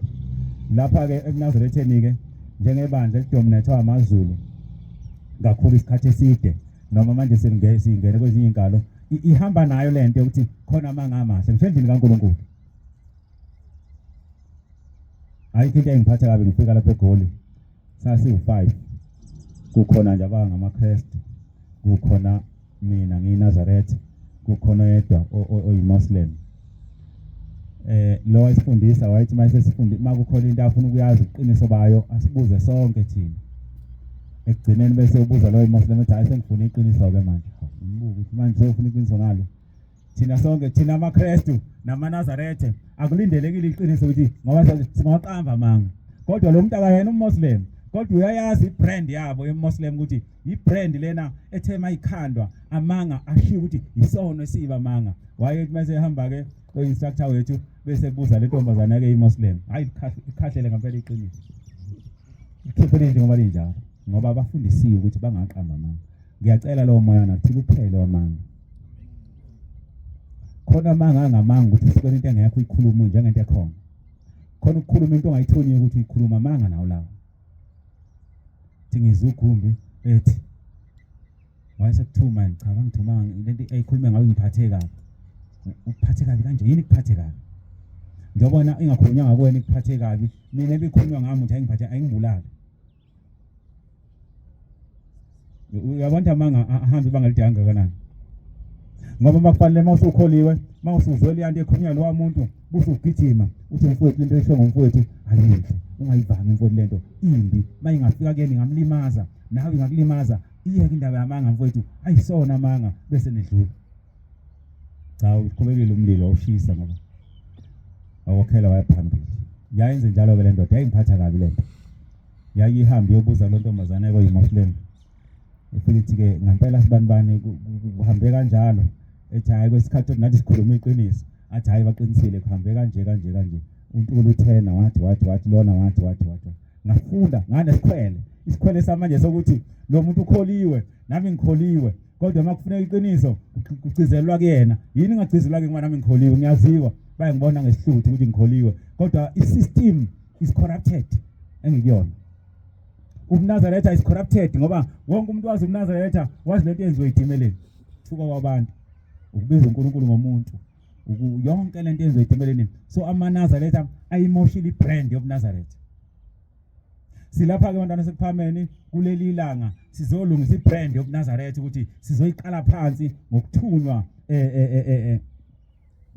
Lapha-ke ebuNazaretheni-ke njengebandla elidominethwa amaZulu kakhulu isikhathi eside noma manje singene kwezinye inkalo ihamba nayo le nto yokuthi khona amanga amahle ngisho endlini kaNkulunkulu. Ayikho into engiphatha kabi ngifika lapha eGoli sasiwu-5 kukhona nje abangamaKristu kukhona mina ngiyiNazaretha kukhona oyedwa oyiMoslem eh lo wayesifundisa wayethi uma sesifundi uma kukhona into afuna ukuyazi uqiniso bayo asibuze sonke thina ekugcineni bese ubuza loyo Muslim ethi hayi sengifuna iqiniso ke manje ngibuka ukuthi manje sewufuna iqiniso ngalo thina sonke thina amaKristu namaNazarethe akulindelekile iqiniso ukuthi ngoba singawaqamba amanga kodwa lo muntu akayena umMuslim Kodwa uyayazi ibrand yabo yeMoslem ukuthi ibrand lena ethe mayikhandwa amanga ashiya ukuthi isono esiba amanga. Wayethi mase ehamba ke lo instructor wethu bese kubuza le ntombazana ke iMoslem. Hayi ikhahlele ngempela iqiniso. Ikhiphele nje ngoba linjalo ngoba bafundisiwe ukuthi bangaqamba amanga. Ngiyacela lowo moya nakuthi kuphele wamanga. Khona amanga angamanga ukuthi usuke into engekho uyikhulume njengento ekhona. Khona ukukhuluma into ongayithonyiwe ukuthi uyikhuluma amanga nawo lawo. Thi ngizwe ugumbi ethi wayesekuthuma cha bangithumanga lento eyikhulume ngayo ngiphathe kabi. Uphathe kabi kanje yini kuphathe kabi? Njengoba ingakhulunywa ngakuwena ikuphathe kabi mina ebikhulunywa ngami ukuthi ayingiphathe ayingibulale. Uyabona amanga ahambe ibanga elide kangakanani ngoba makufanele uma usukholiwe uma usuzwela iyanto ekhulunywa lowa muntu busugijima uthi mfowethu lento esho ngomfowethu ayinhle ungayivami mfowethu lento imbi uma ingafika kuyena ingamlimaza nawe ingakulimaza iyeke indaba yamanga mfowethu ayisona amanga bese nidlula cha uqhubekile umlilo wawushisa ngoba awokhela waya phambili yayenze njalo-ke le ndoda yayingiphatha kabi le nto yayihambe iyobuza lo ntombazane koyimuslim ifike ithi-ke ngampela sibanibani kuhambe kanjalo ethi hhayi kwesikhathi nathi sikhuluma iqiniso athi hhayi baqinisile kuhambe kanje kanje kanje uNtuli uthena wathi wathi wathi lona wathi wathi wathi ngafunda nganesikhwele isikhwele samanje sokuthi lo muntu ukholiwe nami ngikholiwe kodwa uma kufuneka iqiniso kugcizelelwa kuyena yini ngagcizelelwa ke ngoba nami ngikholiwe ngiyaziwa bayangibona ngesihluthu ukuthi ngikholiwe kodwa i-system is corrupted engikuyona ubuNazaretha is corrupted ngoba wonke umuntu wazi ubuNazaretha wazi lento yenziwe itimeleni thuka kwabantu ukubiza uNkulunkulu ngomuntu yonke lento yenziwe itimeleni so amaNazaretha ayimoshile ibrand yobuNazaretha Silapha ke bantwana sekuphameni kuleli langa sizolungisa ibrand yobuNazaretha ukuthi sizoyiqala phansi ngokuthunywa eh eh eh, eh, eh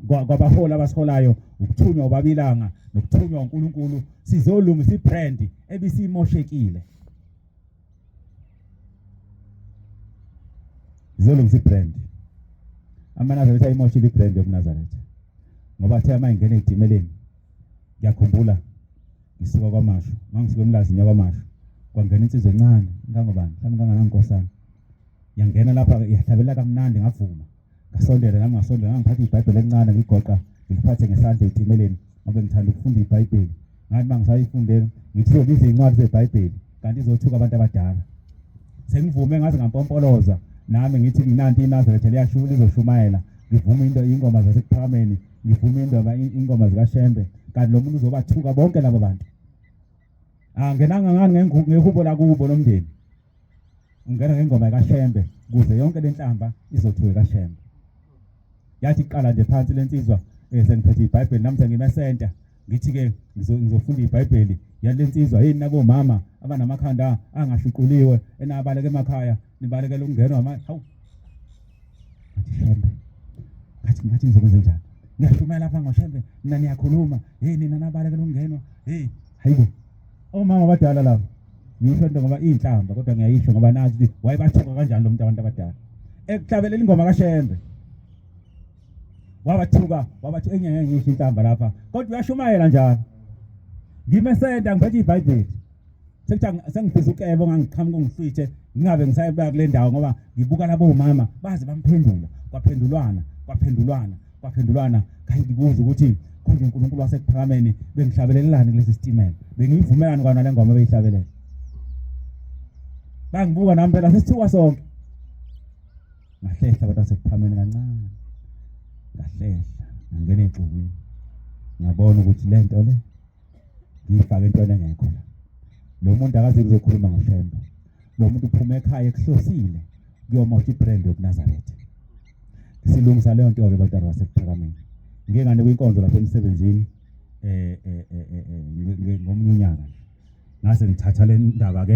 kwabaholi abasiholayo ukuthunywa ubabilanga nokuthunywa uNkulunkulu sizolungisa ibrand ebisimoshekile izolungisa ibrand amaNazaretha ayimoshile ibrand yobuNazaretha ngoba athe uma ingena ey'timeleni ngiyakhumbula ngisuka kwamashu ngangisuka emlazi ngiya kwamashu kwangena insizwa encane ngangobani mhlawumbe nganganangikosana yangena lapha yahlabela kamnandi ngavuma ngasondela nami ngasondela ngangiphatha ibhayibheli elincane ngigoqa ngiliphathe ngesandla etimeleni ngoba ngithanda ukufunda ibhayibheli ngathi uma ngisayifundela ngithi izobiza iy'ncwadi zebhayibheli kanti izothuka abantu abadala sengivume ngaze ngampompoloza nami ngithi nanti inazaretha lizoshumayela ngivume into ingoma zasekuphakameni ngivume indaba ingoma zikaShembe kanti lo muntu uzobathuka bonke laba bantu angenanga ngani ngehubo lakubo lomndeni ungena ngengoma kaShembe kuze yonke lenhlamba izothuke kaShembe yathi iqala nje phansi lensizwa eh, sengiphethe iBhayibheli nami sengime center ngithi ke ngizofunda iBhayibheli yalensizwa yini nabomama abanamakhanda angashuquliwe enabaleka emakhaya nibalekela ukungenwa ama hawu ngathi shembe ngathi ngathi ngizokwenza njani ngiyashumela lapha ngoshembe mina niyakhuluma hey nina nabalekela ukungenwa hey hayibo omama abadala laba ngisho into ngoba iyinhlamba kodwa ngiyayisho ngoba nazi ukuthi wayebathuka kanjani lo muntu abantu abadala ekuhlabelela ingoma kashembe wabathuka wabathi enye ngisho inhlamba lapha kodwa uyashumayela njalo ngime senta ngiphethe ibhayibheli sekuthi sengifisa ukebo ngangiqhamuka ungihlwithe ngingabe ngisayibeka kule ndawo ngoba ngibuka labo mama baze bamphendula kwaphendulwana kwaphendulwana kwaphendulwana ngibuza ukuthi konje uNkulunkulu wasekuphakameni bengihlabelelani kulesi sitimela bengiyivumelani kwana le ngoma beyihlabelela bangibuka nami phela sesithuka sonke ngahlehla abantu basekuphakameni kancane ngahlehla ngangena exukwini ngabona ukuthi le nto le ngiyifake entweni engekho la lo muntu akaze kuzokhuluma ngoshembe lo muntu uphuma ekhaya ekuhlosile kuyomosha ibrand yobuNazaretha silungisa leyo nto-ke bantwana basekuphakameni ngike nganikwa inkonzo lapha emsebenzini eh, eh, eh, eh, ngomunye unyaka nje ngase ngithatha le ndaba ke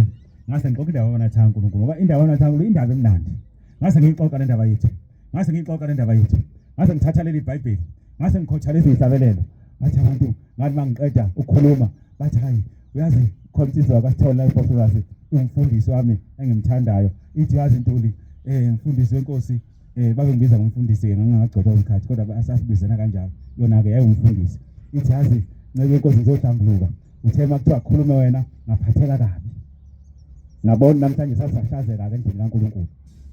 ngase ngixoxa indaba yabanathanga uNkulunkulu ngoba indaba yabanathanga uNkulunkulu indaba emnandi ngase ngiyixoxa le ndaba yethu ngase ngiyixoxa le ndaba yethu ngase ngithatha leli Bhayibheli ngase ngikhotha lezi zihlabelelo bathi abantu ngathi mangiqeda ukukhuluma bathi hayi uyazi khona insizwa kaSithole la ePortugal umfundisi wami engimthandayo ithi yazi Ntuli eh mfundisi wenkosi eh babengibiza ngomfundisi ke ngangagcotshwa isikhathi kodwa asasibizena kanjalo yona ke yayingumfundisi ithi yazi nceke yenkosi ngizohlambuluka uthe uma kuthiwa khulume wena ngaphatheka kabi. Ngabona namhlanje sasashazeka ke endlini kaNkulunkulu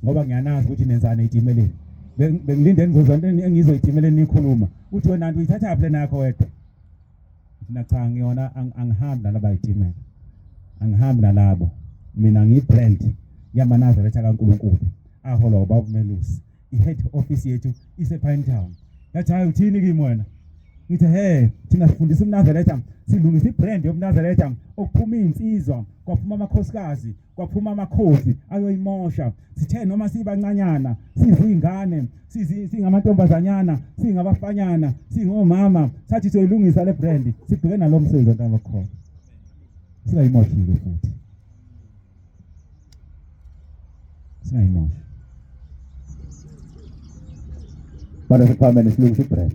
ngoba ngiyanazi ukuthi nenzani eyitimeleni. Bengilinde ngizozwa into engizoyitimeleni nikhuluma. Uthi wena nto uyithathaphi lena yakho wedwa? Mina cha ngiyona angihambi nalaba yitimela. Angihambi nalabo. Mina ngiyi-brand yamaNazaretha kaNkulunkulu aholwa ubaba uMelusi. I-head office yethu ise-Pine Town. Yathi hayi uthini kimi wena? Ngithi he thina sifundisa umNazaretha silungisa i-brand yobuNazaretha okuphuma iy'nsizwa kwaphuma amakhosikazi kwaphuma amakhosi ayoyimosha sithe noma sibancanyana sizingane singamantombazanyana singabafanyana singomama sathi soyilungisa le brand sibheke nalo msebenzi abantu abakhona singayimoshile futhi singayimoshi bana siphambene silungisa ibrand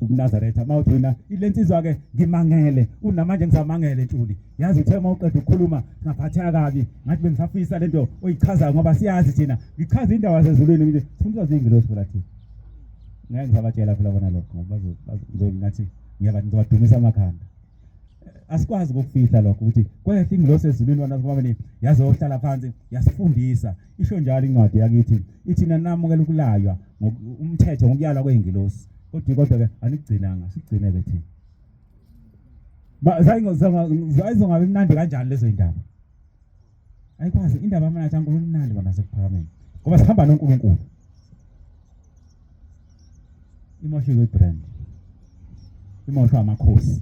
ubuNazaretha uma uthi wena ile nsizwa-ke ngimangele unamanje ngisamangele Ntuli yazi uthe uma uqeda ukukhuluma ngaphatheka kabi ngathi bengisafisa le nto oyichazayo ngoba siyazi thina ngichaza indaba zasezulwini nje sifuna ukwazi iy'ngilosi phela thina ngeke ngisabatshela phela bona lokho ngoba ngathi ngizobadumisa amakhanda asikwazi ukufihla lokho ukuthi kwehla ingilosi ezulwini wena kubabeni yazohlala phansi yasifundisa isho njalo incwadi yakithi ithi nanamukela ukulaywa umthetho ngokuyalwa kweyingilosi kodwa kodwa ke anikugcinanga sigcine ke thina zayizongabi mnandi kanjani lezo indaba ayikwazi indaba amanathi ankulunkulu imnandi bantu basekuphakameni ngoba sihamba noNkulunkulu imoshile ibrand imoshwa amakhosi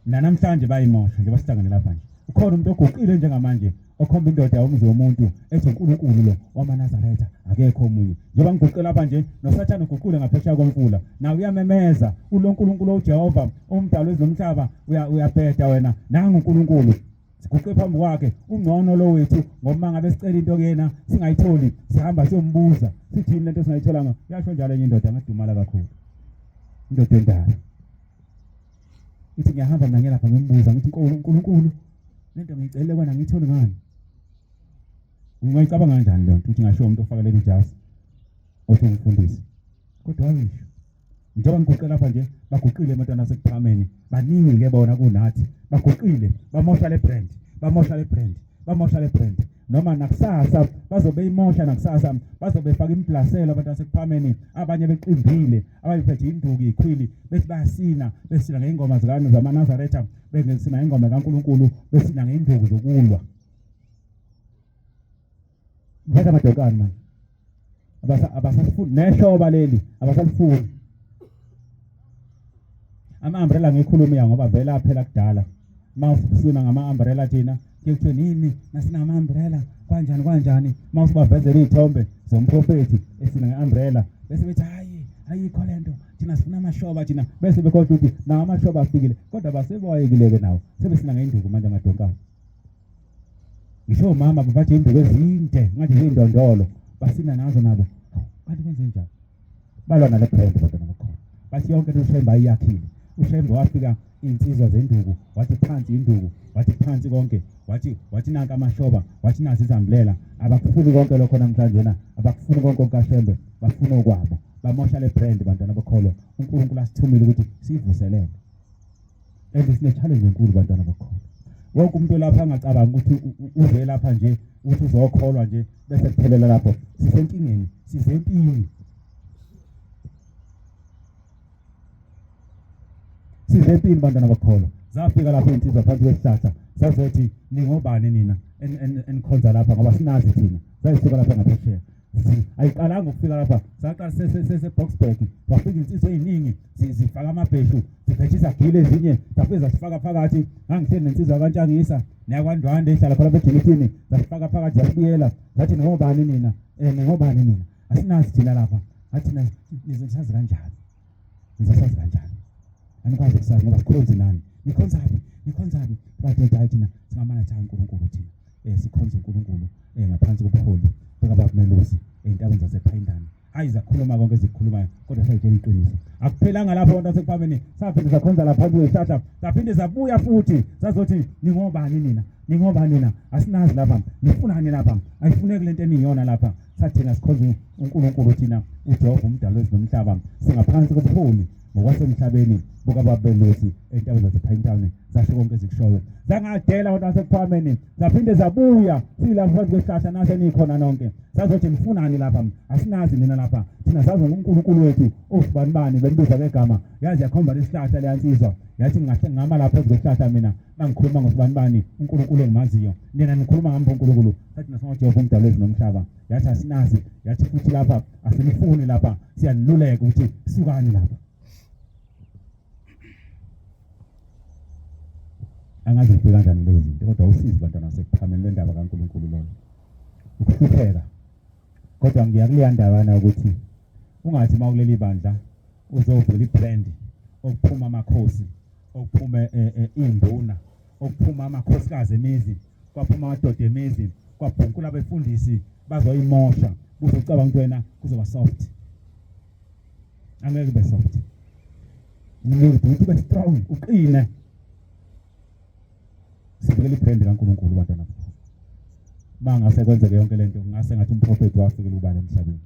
nanamhlanje bayimosha njengoba sihlangene lapha nje ukhona umuntu oguqile njengamanje okhomba indoda yomzi womuntu ethi uNkulunkulu lo wamaNazaretha akekho omunye njengoba ngiguqe lapha nje noSathane uguqule ngaphesheya komfula nawe uyamemeza ulo nkulunkulu uJehova omdala wezomhlaba uyabheda wena nangu uNkulunkulu siguqe phambi kwakhe ungcono lo wethu ngoba ngabe sicela into kuyena singayitholi sihamba siyombuza sithini lento singayitholanga yasho njalo enye indoda ngadumala kakhulu indoda endala ithi ngiyahamba mina ngiyelapha ngimbuza ngithi uNkulunkulu lento ngiyicele kwena ngiyitholi ngani ungayicabanga kanjani leyo nto ukuthi ngasho umuntu ofaka leli jazi othi umfundisi kodwa wayisho njengoba ngiguqe lapha nje baguqile emotweni asekuphakameni baningi ke bona kunathi baguqile bamosha le brand bamosha le brand bamosha le brand noma nakusasa bazobe imosha nakusasa bazobe faka implaselo abantu asekuphameni abanye beqimbile abayiphethe induku ikhwili bethi bayasina besina ngey'ngoma zikani zamaNazaretha bengesina ingoma kaNkulunkulu besina ngey'nduku zokulwa Ngiphethe amadokani manje. Abasasifuni neshoba leli abasalifuni. Ama-umbrella ngikhuluma ya ngoba vele aphela kudala. Uma usina ngama-umbrella thina kuye kuthiwe nini nasinama-umbrella kanjani kanjani uma usubavezela iy'thombe zomprofethi esina nge-umbrella bese bethi hayi ayikho le nto thina sifuna amashoba thina bese bekhohlwa ukuthi nawo amashoba afikile kodwa basebewayekile-ke nawo sebesina ngey'nduku manje amadonkana ngisho omama baphathe induku ezinde ngathi ziyindondolo basina nazo nabo kanti kwenze njani balwa nale brand kodwa nabakhona bathi yonke into uShembe ayiyakhile uShembe wafika iy'nsizwa zenduku wathi phansi induku wathi phansi konke wathi wathi nanka amashoba wathi nazi izambulela abakufuni konke lokho namhlanje na abakufuni konke okukashembe bafuna okwabo bamosha le brand bantwana bakholwa uNkulunkulu asithumile ukuthi siyivuselele and sine challenge enkulu bantwana bakholwa wonke umuntu lapha angacabanga ukuthi uze lapha nje ukuthi uzokholwa nje bese kuphelela lapho sisenkingeni sizempini sizempini bantwana bakholwa zafika lapho insizwa phansi kwesihlahla sazothi ningobani nina enikhonza lapha ngoba sinazi thina zayisuka lapha ngaphesheya ayiqalanga ukufika lapha saqala sese-Boksburg kwafika insizwa ey'ningi zifaka amabheshu ziphethe izagile ezinye zafike zasifaka phakathi ngangihleli nensizwa kantshangisa neyakwandwande ehlala khona bejilithini zasifaka phakathi zasibuyela zathi ningobani nina um ningobani nina asinazi thina lapha ngathi nizosazi kanjani nizosazi kanjani anikwazi ukusazi ngoba sikhonzi nani nikhonzaphi nikhonzaphi bathi hayi thina singamanathi kaNkulunkulu thina eh sikhonza uNkulunkulu eh ngaphansi kobuholi bukababa Melusi ezintabeni zasePhayindane hayi zakhuluma konke ezikhulumayo kodwa sayitshela iqiniso akuphelanga lapho abantu asekuphameni saphinde sakhonza lapha kwezihlahla saphinde sabuya futhi sazothi ningobani nina ningobani nina asinazi lapha nifunani lapha ayifuneki lento eniyona lapha Sathina sikhonza uNkulunkulu thina uJehova umdali wezulu nomhlaba, singaphansi kobuholi ngokwasemhlabeni bukababelusi entabeni zasePinetown. Zasho konke ezikushoyo, zangadela abantu baseKuphakameni, zaphinde zabuya silapha phansi kwesihlahla nase nikhona nonke. Sazothi nifunani lapha? Asinazi nina lapha, thina sazi ngoNkulunkulu wethu osibanibani bembiza ngegama. Yazi yakhomba lesihlahla leyansizwa, yathi ngingahle ngama lapha phezu kwesihlahla mina mangikhuluma ngosibanibani uNkulunkulu engimaziyo, nina nikhuluma ngami uNkulunkulu. Sathi nasingoJehova umdali wezulu nomhlaba. Yathi asinazi, yathi futhi lapha asinifuni lapha, siyaniluleka ukuthi sukani lapha. Angazi ngifike kanjani lezo zinto, kodwa usizi bantwana basekuphakameni lwendaba kaNkulunkulu lolo ukuhlupheka. Kodwa ngiya kuleya ndabana ukuthi ungathi uma ukuleli bandla uzovula ibrand okuphuma amakhosi, okuphume iy'nduna, okuphuma amakhosikazi emizi, kwaphuma amadoda emizi, kwabhunkula abefundisi bazoyimosha. Buse ucabanga ukuthi wena kuzoba soft. Angeke kube soft. Ngeke ukuthi ube strong, uqine. Sivikela ibrand kaNkulunkulu bantwana. Mangase kwenzeke yonke lento, ngase ngathi umprofeti wafikela ubani emhlabeni.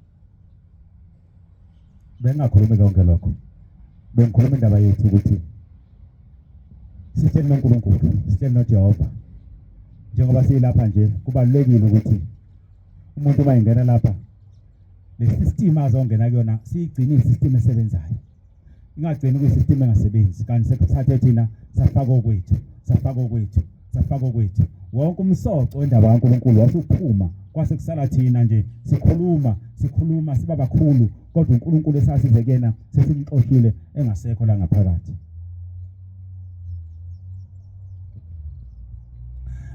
Bengingakhulumi konke lokho. Bengikhuluma indaba yethu ukuthi sihleli noNkulunkulu, sihleli noJehova. Njengoba siyilapha nje, kubalulekile ukuthi umuntu uma engena lapha le system azongena kuyona siyigcine i-system esebenzayo, ingagcini kwi-system engasebenzi. Kanti sekuthathe thina safaka okwethu, safaka okwethu, safaka okwethu. Wonke umsoco wendaba kaNkulunkulu wasuphuma, kwase kusala thina nje sikhuluma sikhuluma siba bakhulu, kodwa uNkulunkulu esasize kuyena sesimxoshile engasekho la ngaphakathi.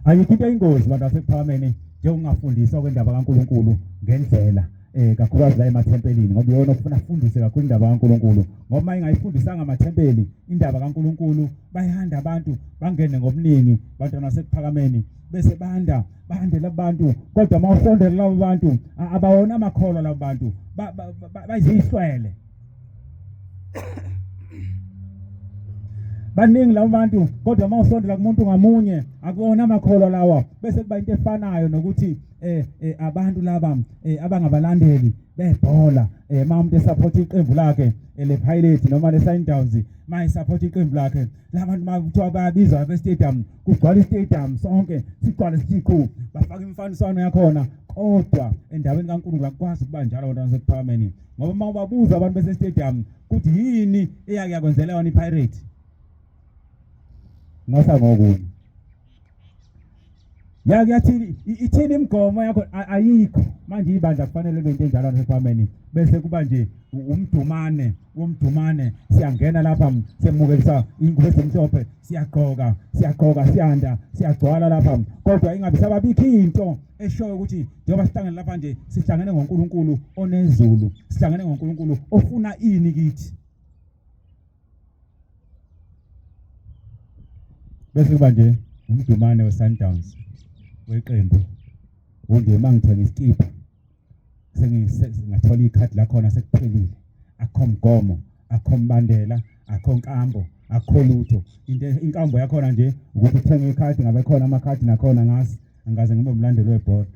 Ayikho into eyingozi bantu basekuphakameni njengokungafundiswa kwendaba kaNkulunkulu ngendlela, kakhulukazi la emathempelini, ngoba iyona okufuna afundise kakhulu indaba kaNkulunkulu. Ngoba uma ingayifundisanga amathempeli indaba kaNkulunkulu, bayanda abantu bangene ngobuningi bantwana basekuphakameni, bese banda bande labantu. Kodwa uma usondela labo bantu abawona amakholwa, labo bantu bayizihlwele baningi labo bantu. Kodwa uma usondela kumuntu ngamunye akuwona amakholwa lawa, bese kuba into efanayo nokuthi abantu laba abangabalandeli bebhola, uma umuntu esupport iqembu lakhe le Pirates noma le Sundowns, uma esupport iqembu lakhe labantu uma kuthiwa bayabizwa lapha e-stadium, kugcwala i-stadium sonke, sigcwale sithi bafaka imfaniswano yakhona. Kodwa endaweni kaNkulunkulu akukwazi ukuba njalo bantwana basekuphakameni, ngoba uma ubabuza abantu bese-stadium kuthi yini eyake yakwenzela yona i-Pirate, ngosa ngokunye yake yathini, ithini imigomo yakho, ayikho. Manje ibandla kufanele libe into enjalo nasephameni, bese kuba nje umdumane womdumane. Siyangena lapha semukelisa ingubo ezimhlophe, siyagqoka siyagqoka, siyanda siyagcwala lapha, kodwa ingabe sababikho into eshoyo ukuthi njengoba sihlangene lapha nje sihlangene ngoNkulunkulu onezulu, sihlangene ngoNkulunkulu ofuna ini kithi. Bese kuba nje umdumane we-Sundowns weqembu unje, uma ngithenga isikipha sengingathola ikhadi lakhona sekuphelile, akukho mgomo, akukho mbandela, akukho nkambo, akukho lutho. Into inkambo yakhona nje ukuthi uthenge ikhadi, ngabe khona amakhadi nakhona ngazi, angikaze ngibe umlandeli webhola.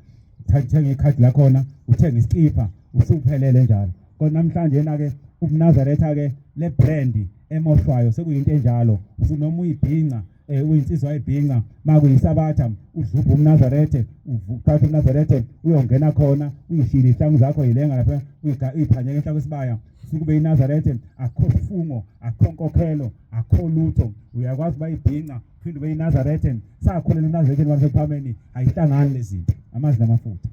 Uthenga ikhadi lakhona, uthenga isikipha, usuphelele njalo. Kodwa namhlanje na-ke ubuNazaretha-ke le brand emoshwayo sekuyinto enjalo, usunoma uyibhinca, uyinsizwa ayibhinca, makuyisabatha udlubha umNazarethe, uthatha umNazarethe uyongena khona, uyishile ihlangu zakho yilenga lapha, uyiphanyeka enhla kwesibaya, usuke ube yiNazarethe. Akukho sifungo, akukho nkokhelo, akukho lutho, uyakwazi uba yibhinca uphinde ube yiNazarethe. Sakhulela eNazarethe basekuphameni, ayihlangani lezi zinto, amanzi namafutha.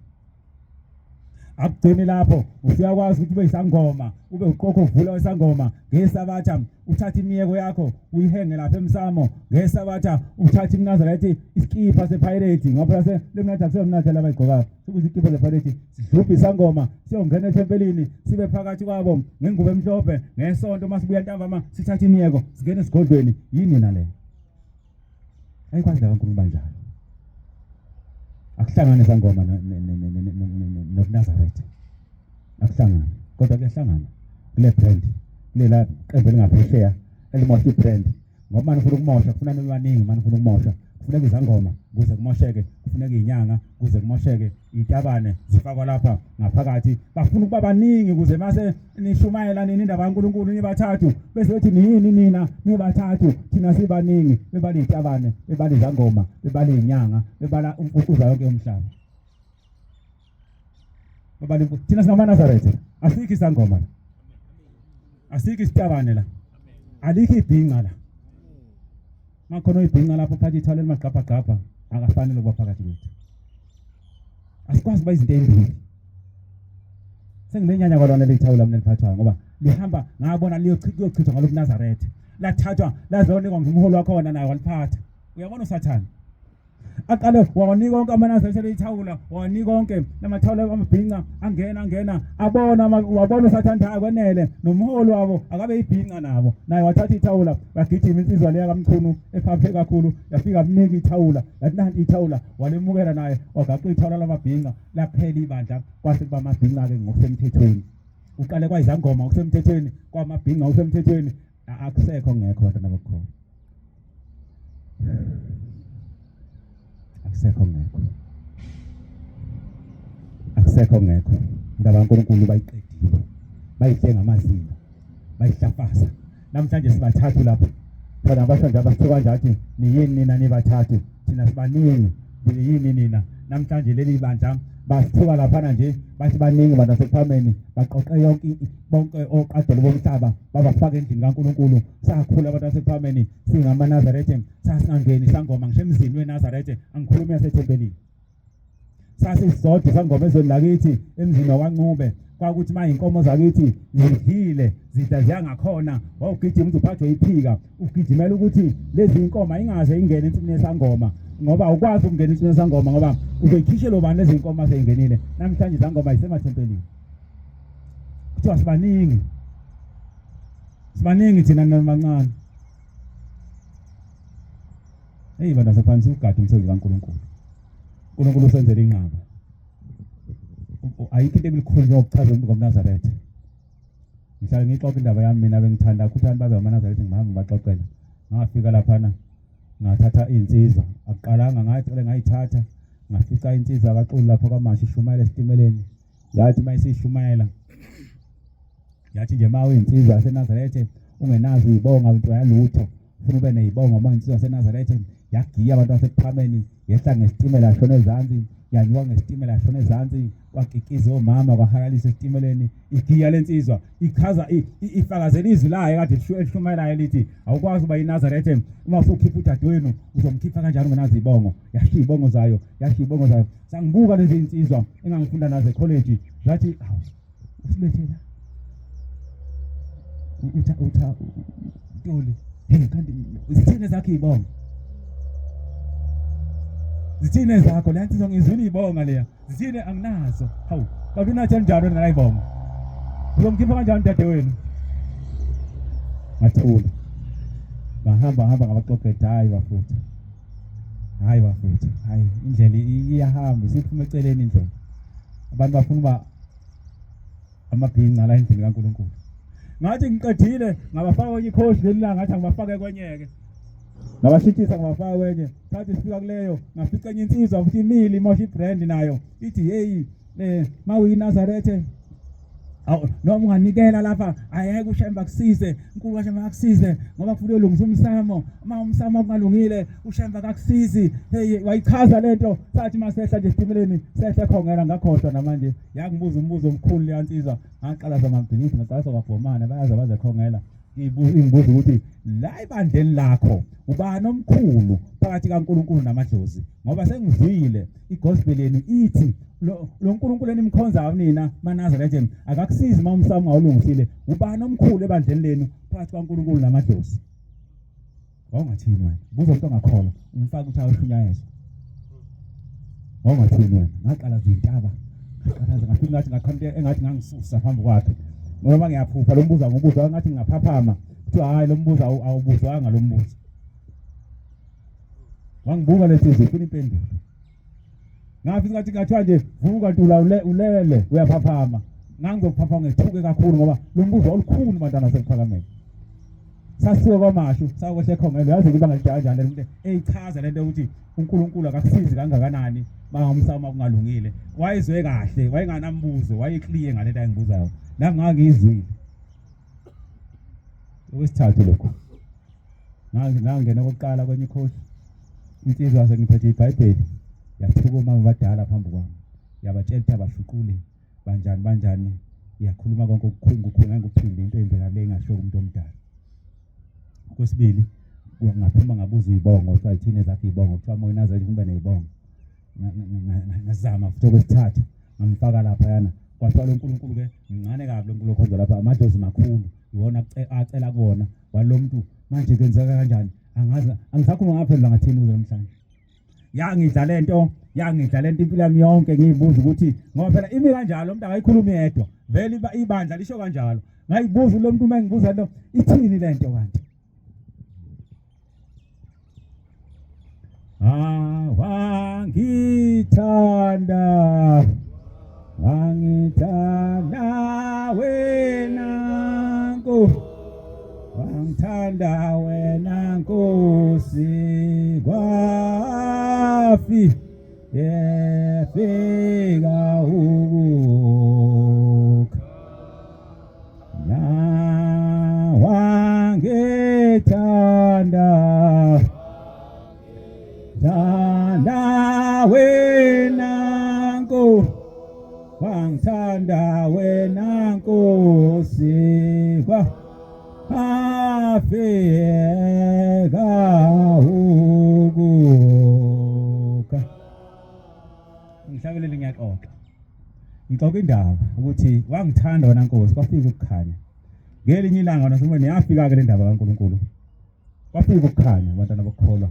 Akugcini lapho, usuyakwazi ukuthi ube isangoma, ube uqokho uvula wesangoma ngesabatha, uthathe imiyeko yakho uyihenge lapha emsamo ngesabatha, uthathe iMnazaretha isikipha sePirate, ngoba phela lemnathi akuseyomnathi laba igqokayo, sekuze isikipha sePirate, sidlubhe isangoma siyongena ethempelini, sibe phakathi kwabo ngengubo emhlophe ngesonto. Uma sibuya ntambama sithathe imiyeko singene esigodlweni. Yini na le? Ayikwazi la kaNkulunkulu banjalo. Akuhlangane sangoma nobuNazaretha, akuhlangane, kodwa kuyahlangana kule brand, kulela qembu elingaphesheya elimosha ibrand. Ngoba manje ufuna ukumosha, kufuna nibe baningi. Manje ufuna ukumosha, Kufuneka izangoma kuze kumosheke, kufuneka izinyanga kuze kumosheke, izitabane zifakwa lapha ngaphakathi. Bafuna ukuba baningi ukuze mase nishumayela nini indaba kaNkulunkulu nibathathu, bese bethi niyini nina nibathathu, thina sibaningi. Bebala izitabane, bebala izangoma, bebala izinyanga, bebala umfucuza yonke yomhlaba. Bebala thina singamaNazaretha, asikho isangoma la, asikho isitabane la, alikho ibhinca la. Makhona oyibhinca lapho phathi ithwala elimagqabhagqabha akafanele ukuba phakathi kwethu. Asikwazi ukuba izinto ezimbili. Sengilenyanya kwalona lelithawula mina liphathwayo ngoba lihamba ngabona liyochithwa ngalobuNazaretha. Lathathwa lazonikwa ngumholi wakhona naye waliphatha. Uyabona uSathane. Aqale wawanika onke amaNazaretha lelithawula, wawanika onke lamathawula amabhinca angena angena abona wabona uSathane akwenele nomholi wabo akabe ibhinca nabo. Naye wathatha ithawula wagijima insizwa leya kaMchunu ephaphe kakhulu yafika mnika ithawula yathi nanti ithawula walemukela naye wagaqa ithawula lamabhinca laphela ibandla kwase kuba amabhinca ke ngokusemthethweni. Uqale kwayizangoma ngokusemthethweni kwamabhinca ngokusemthethweni akusekho ngekho bantwana bokukhona. Akusekho ngekho, akusekho ngekho. Indaba kaNkulunkulu bayiqedile, bayihle ngamazinyo, bayihlafaza. Namhlanje sibathathu lapha khona abasho nje abasithuka nje athi niyini nina nibathathu, thina sibaningi, niyini nina. Namhlanje leli bandla basithuka laphana nje bathi baningi abantu basekuphameni, baqoqe yonke bonke oqadelo bomhlaba babafaka endlini kaNkulunkulu. Sakhula abantu basekuphameni singamaNazaretha, sasingangeni sangoma ngisho emzini weNazaretha, angikhulumi yasethempelini. Sasisodwa isangoma ezweni lakithi emzini wakwaNcube, kwakuthi uma iy'nkomo zakithi zidlile zidla ziya ngakhona, wawugijima uze uphathwe iphika, ugijimela ukuthi lezi nkomo ayingaze ingene ensimini yesangoma, ngoba awukwazi ukungena ensimini yesangoma ngoba uzoyikhishela ubani lezi nkomo aseyingenile. Namhlanje izangoma zisemathempelini, kuthiwa sibaningi, sibaningi thina nabancane. Eyi bantu asephansi ugade umsebenzi kaNkulunkulu. uNkulunkulu usenzele inqaba. Ayikho into ebilikhulu njengokuchaza umuntu ngomNazaretha. Ngihlale ngiyixoxa indaba yami mina bengithanda ukuthi abantu babe amaNazaretha ngihamba ngibaxoxela. Ngafika laphana ngathatha iy'nsizwa akuqalanga ngacela ngayithatha ngafica insizwa kaXulu lapho kaMashi ishumayela esitimeleni yathi uma isishumayela yathi nje uma uyinsizwa yaseNazaretha ungenazo iy'bonga into yalutho ufuna ube ney'bongo uma uyinsizwa yaseNazaretha yagiya abantu basekuphameni yehla ngesitimela yashona ezansi yanyuka ngesitimela yashona ezansi kwakikiza omama kwahalalisa esitimeleni igiya lensizwa ichaza ifakazela izwi layo kade elishumayelayo lithi awukwazi uba iNazaretha uma usukhipha udadewenu uzomkhipha kanjani ungenazo ibongo yashiya ibongo zayo yashiya ibongo zayo sangibuka lezi insizwa engangifunda nazo ekholeji zathi awu usilethela utha utha Ntuli hey kanti zithini ezakho izibongo zithini ezakho le nsizwa ngizwile ibonga leya zithini anginazo hawu kanti unathi njalo ningayibonga uzomkhipha kanjani dadewenu ngathula ngahamba ngahamba ngabaxoxela hayi bafutha hayi bafutha hayi indlela iyahamba isiphuma eceleni indlela abantu bafuna uba amabhinca la endlini kaNkulunkulu. Ngathi ngiqedile ngabafaka kwenye ikhosi leli langa ngathi angibafake kwenyeke. Ngabashintshisa ngabafaka kwenye. Sathi sifika kuleyo ngafica enye insizwa futhi imile imosha ibrand nayo ithi hey eh mawuyiNazarethe awu noma unganikela lapha ayeke uShembe akusize uNkulunkulu kaShembe akusize ngoba kufanele ulungise umsamo uma umsamo ungalungile uShembe akakusizi hey wayichaza lento sathi masehla nje esitimeleni sehla ekhongela ngakhohlwa namanje Yangibuza umbuzo omkhulu leya nsizwa, ngaqala samabhizinisi ngaqala sakwabhomane bayaze baze khongela. Ingibuza ukuthi la ebandleni lakho ubani omkhulu phakathi kaNkulunkulu namadlozi? Ngoba sengizwile igospel yenu ithi lo lo Nkulunkulu enimkhonzayo nina maNazaretha akakusizi uma umsamo ungawulungisile. Ubani omkhulu ebandleni lenu phakathi kaNkulunkulu namadlozi? Wawungathini wena? Buza umuntu ongakholwa, umfake ukuthi ayoshunyayezwa. Wawungathini wena? Ngaqala zintaba. Ngaqala ngafika ngathi ngaqhamuka engathi ngangisusa phambi kwakhe. Ngoba ngiyaphupha lo mbuzo ngubuzwa ngathi ngingaphaphama. Kuthiwa hayi lo mbuzo awubuzwanga lo mbuzo. Wangibuka lensizwa ifuna impendulo. Ngafisa ngathi ngathiwa nje vuka Ntula ulele uyaphaphama. Ngangizophaphama ngethuke kakhulu ngoba lo mbuzo olukhulu bantwana sekuphakameni. Sasuka kwaMashu sakwehla ekhongelo, yazi ibanga elide kanjani le muntu eyichaza lento ukuthi uNkulunkulu akakusizi kangakanani mangumsamo kungalungile. Wayezwe kahle, wayenganambuzo, wayeclear ngalento ayengibuzayo. Nami ngangiyizwile. Okwesithathu lokho. Ngangena kokuqala kwenye ikhosi. Insizwa sengiphethe iBhayibheli yathuka omama abadala phambi kwami. Yabatshela ukuthi abashuqule banjani banjani iyakhuluma konke okukhulu kukhulu ngeke kuphinde into eyenzeka le ingashiwo kumuntu omdala. Okwesibili ngaphuma ngabuza izibongo kuthiwa yithini ezakho izibongo kuthiwa moya nazaretha kube nezibongo. Ngazama futhi okwesithathu ngamfaka laphayana kwathiwa lo nkulunkulu ke mncane kabi lo nkulunkulu okhonza lapha amadlozi makhulu iwona acela kuwona walo muntu manje kwenzeka kanjani angazi angisakhuluma ngaphendula ngathini kuze namhlanje yangidla lento yangidla lento impilo yami yonke ngiyibuza ukuthi ngoba phela imi kanjalo umuntu akayikhulumi yedwa vele ibandla lisho kanjalo ngayibuza lo muntu uma ngibuza lento ithini lento kanti Ah, wangithanda wangithanda wena Nkosi wangithanda wena Nkosi kwafi yefika ukukha Na wangithanda thanda wena Nkosi wangithanda wena Nkosi kwa afika ukuka ngihlabelele ngiyaxoxa Ngixoxa indaba ukuthi wangithanda wena Nkosi kwafika ukukhanya. Ngelinye ilanga nasemweni yafika ke le ndaba kaNkulunkulu. Kwafika ukukhanya abantwana bokukholwa.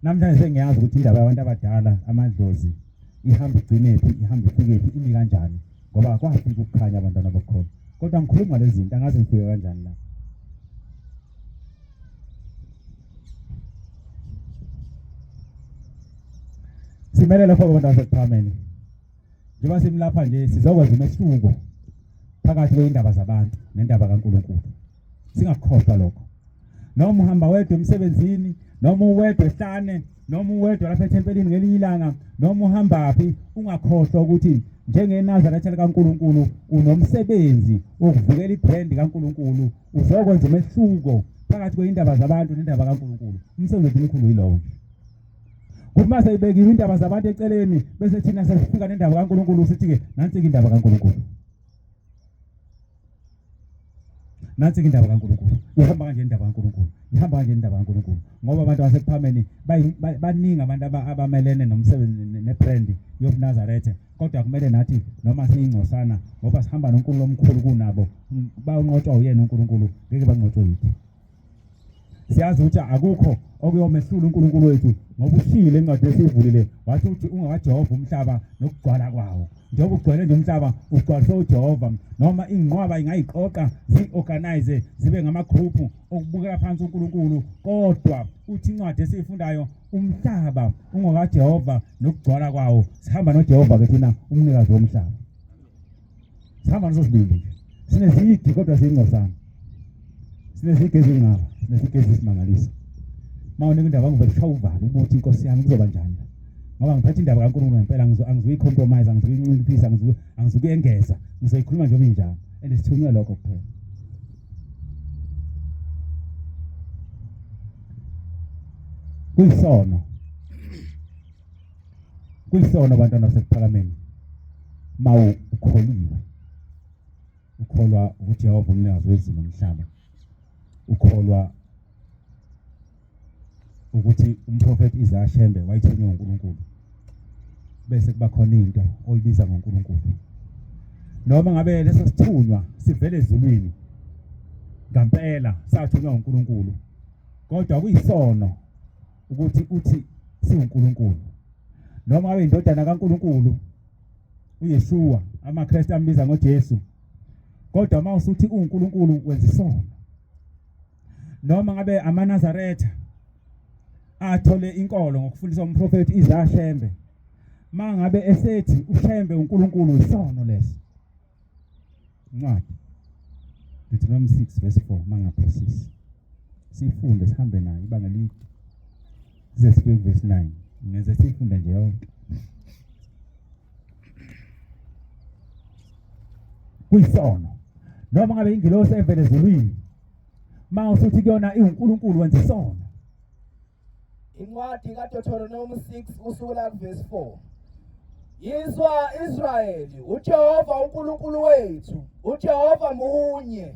Namhlanje sengiyazi ukuthi indaba yabantu abadala amadlozi ihamba igcinephi ihamba ifikephi imi kanjani ngoba kwafika ukukhanya abantwana bokukholwa. Kodwa ngikhuluma lezi zinto angazi ngifike kanjani la. Simele lapho abantu basekuphakameni. Njengoba simlapha nje sizokwenza umehluko phakathi kweyindaba zabantu nendaba kaNkulunkulu. Singakukhohlwa lokho. Noma uhamba wedwa emsebenzini, noma uwedwa ehlane, noma uwedwa lapha ethempelini ngelinye ilanga, noma uhambaphi, ungakhohlwa ukuthi njengeNazaretha likaNkulunkulu unomsebenzi wokuvikela ibrand kaNkulunkulu, uzokwenza umehluko phakathi kweyindaba zabantu nendaba kaNkulunkulu. Umsebenzi omkhulu yilowo nje. Kuthi mase ibekiwe indaba zabantu eceleni bese thina sesifika nendaba kaNkulunkulu sithi ke nansi ke indaba kaNkulunkulu. Nansi ke indaba kaNkulunkulu. Ihamba kanje indaba kaNkulunkulu. Ihamba kanje indaba kaNkulunkulu. Ngoba abantu basekuphameni baningi abantu abamelene nomsebenzi nebrand yobuNazaretha. Kodwa kumele nathi noma siyingcosana ngoba sihamba noNkulunkulu omkhulu kunabo bawunqotshwa uyena uNkulunkulu ngeke banqotshwe yithi. Siyazi ukuthi akukho okuyomehlula uNkulunkulu wethu ngoba ushilo encwadini esiyivulile wathi uthi ungakaJehova umhlaba nokugcwala kwawo. Njengoba ugcwele nje umhlaba ugcwaliswe uJehova noma inqwaba ingayiqoqa zi-organize zibe ngamagruphu okubukela phansi uNkulunkulu kodwa uthi incwadi esiyifundayo umhlaba ungokaJehova nokugcwala kwawo. Sihamba noJehova ke thina umnikazi womhlaba. Sihamba naso sibili nje. Sinezigi kodwa siyingcosana. Sinezigi ezingaba, sinezigi ezisimangaliso. Uma unika indaba ngivele ushaya uvalo ukuthi inkosi yami kuzoba njani. Ngoba ngiphethe indaba kaNkulunkulu ngempela angizuyi-compromise, angizuyinciphisa, angizukuyengeza. Ngizoyikhuluma njengoba injalo. And sithunywe lokho kuphela. Kuyisono. Kuyisono abantwana basekuphakameni mawu ukholiwe ukholwa uJehova umnikazi wezulu nomhlaba ukholwa ukuthi umprofeti Isaiah Shembe wayithunywe uNkulunkulu bese kuba khona into oyibiza ngoNkulunkulu noma ngabe leso sithunywa sivele ezulwini ngampela sathunywa uNkulunkulu kodwa kuyisono ukuthi uthi siwuNkulunkulu noma abe indodana kaNkulunkulu uYeshua amaKristu ambiza ngoJesu kodwa uma usuthi uNkulunkulu wenza isono noma ngabe amaNazaretha athole inkolo ngokufundiswa umprofeti Isaiah Shembe mangabe esethi uShembe uNkulunkulu isono leso incwadi Deuteronomy 6 verse 4 mangaphosisi. Sifunde sihambe nayo ibanga elide. Size sifike verse 9. Ngeze sifunde nje yonke. Kuyisono. Noma ngabe ingilosi evele ezulwini. Uma usuthi kuyona iwuNkulunkulu wenza isono. Incwadi kaDeuteronomy 6 kusukela kuvesi 4. Yizwa Israyeli, uJehova uNkulunkulu wethu, uJehova munye.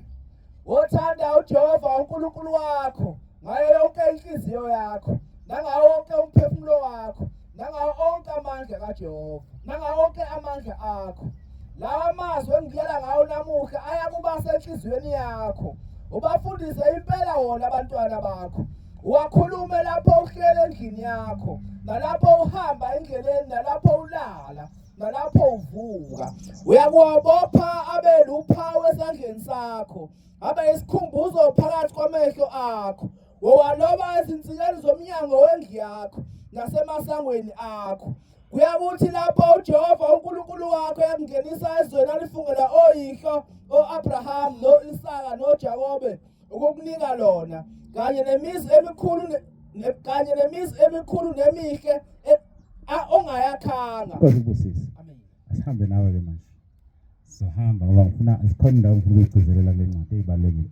Wothanda uJehova uNkulunkulu wakho ngayo yonke inhliziyo yakho, nangawo wonke umphefumulo wakho, nangawo onke amandla kaJehova, nangawo onke amandla akho. Lawa mazwi engikuyala ngawo namuhla ayakuba senhliziyweni yakho, ubafundise impela wona abantwana bakho. Uwakhulume lapho uhleli endlini yakho, nalapho uhamba endleleni, nalapho ulala, nalapho uvuka. Uyakuwabopha abe luphawu esandleni sakho, abe isikhumbuzo phakathi kwamehlo akho. Wowaloba ezinsikeni zomnyango wendlu yakho nasemasangweni akho. Kuyakuthi lapho uJehova uNkulunkulu wakho eyakungenisa ezweni alifungela oyihlo o-Abrahamu no-Isaka noJakobe ukukunika lona kanye nemizi emikhulu kanye nemizi emikhulu nemihle e, ongayakhanga. Nkosi ikubusise. Amen. Asihambe nawe ke manje. Sizohamba ngoba ngifuna zikhona indawo ngifuna ukuyigcizelela kule ncwadi eyibalulekile.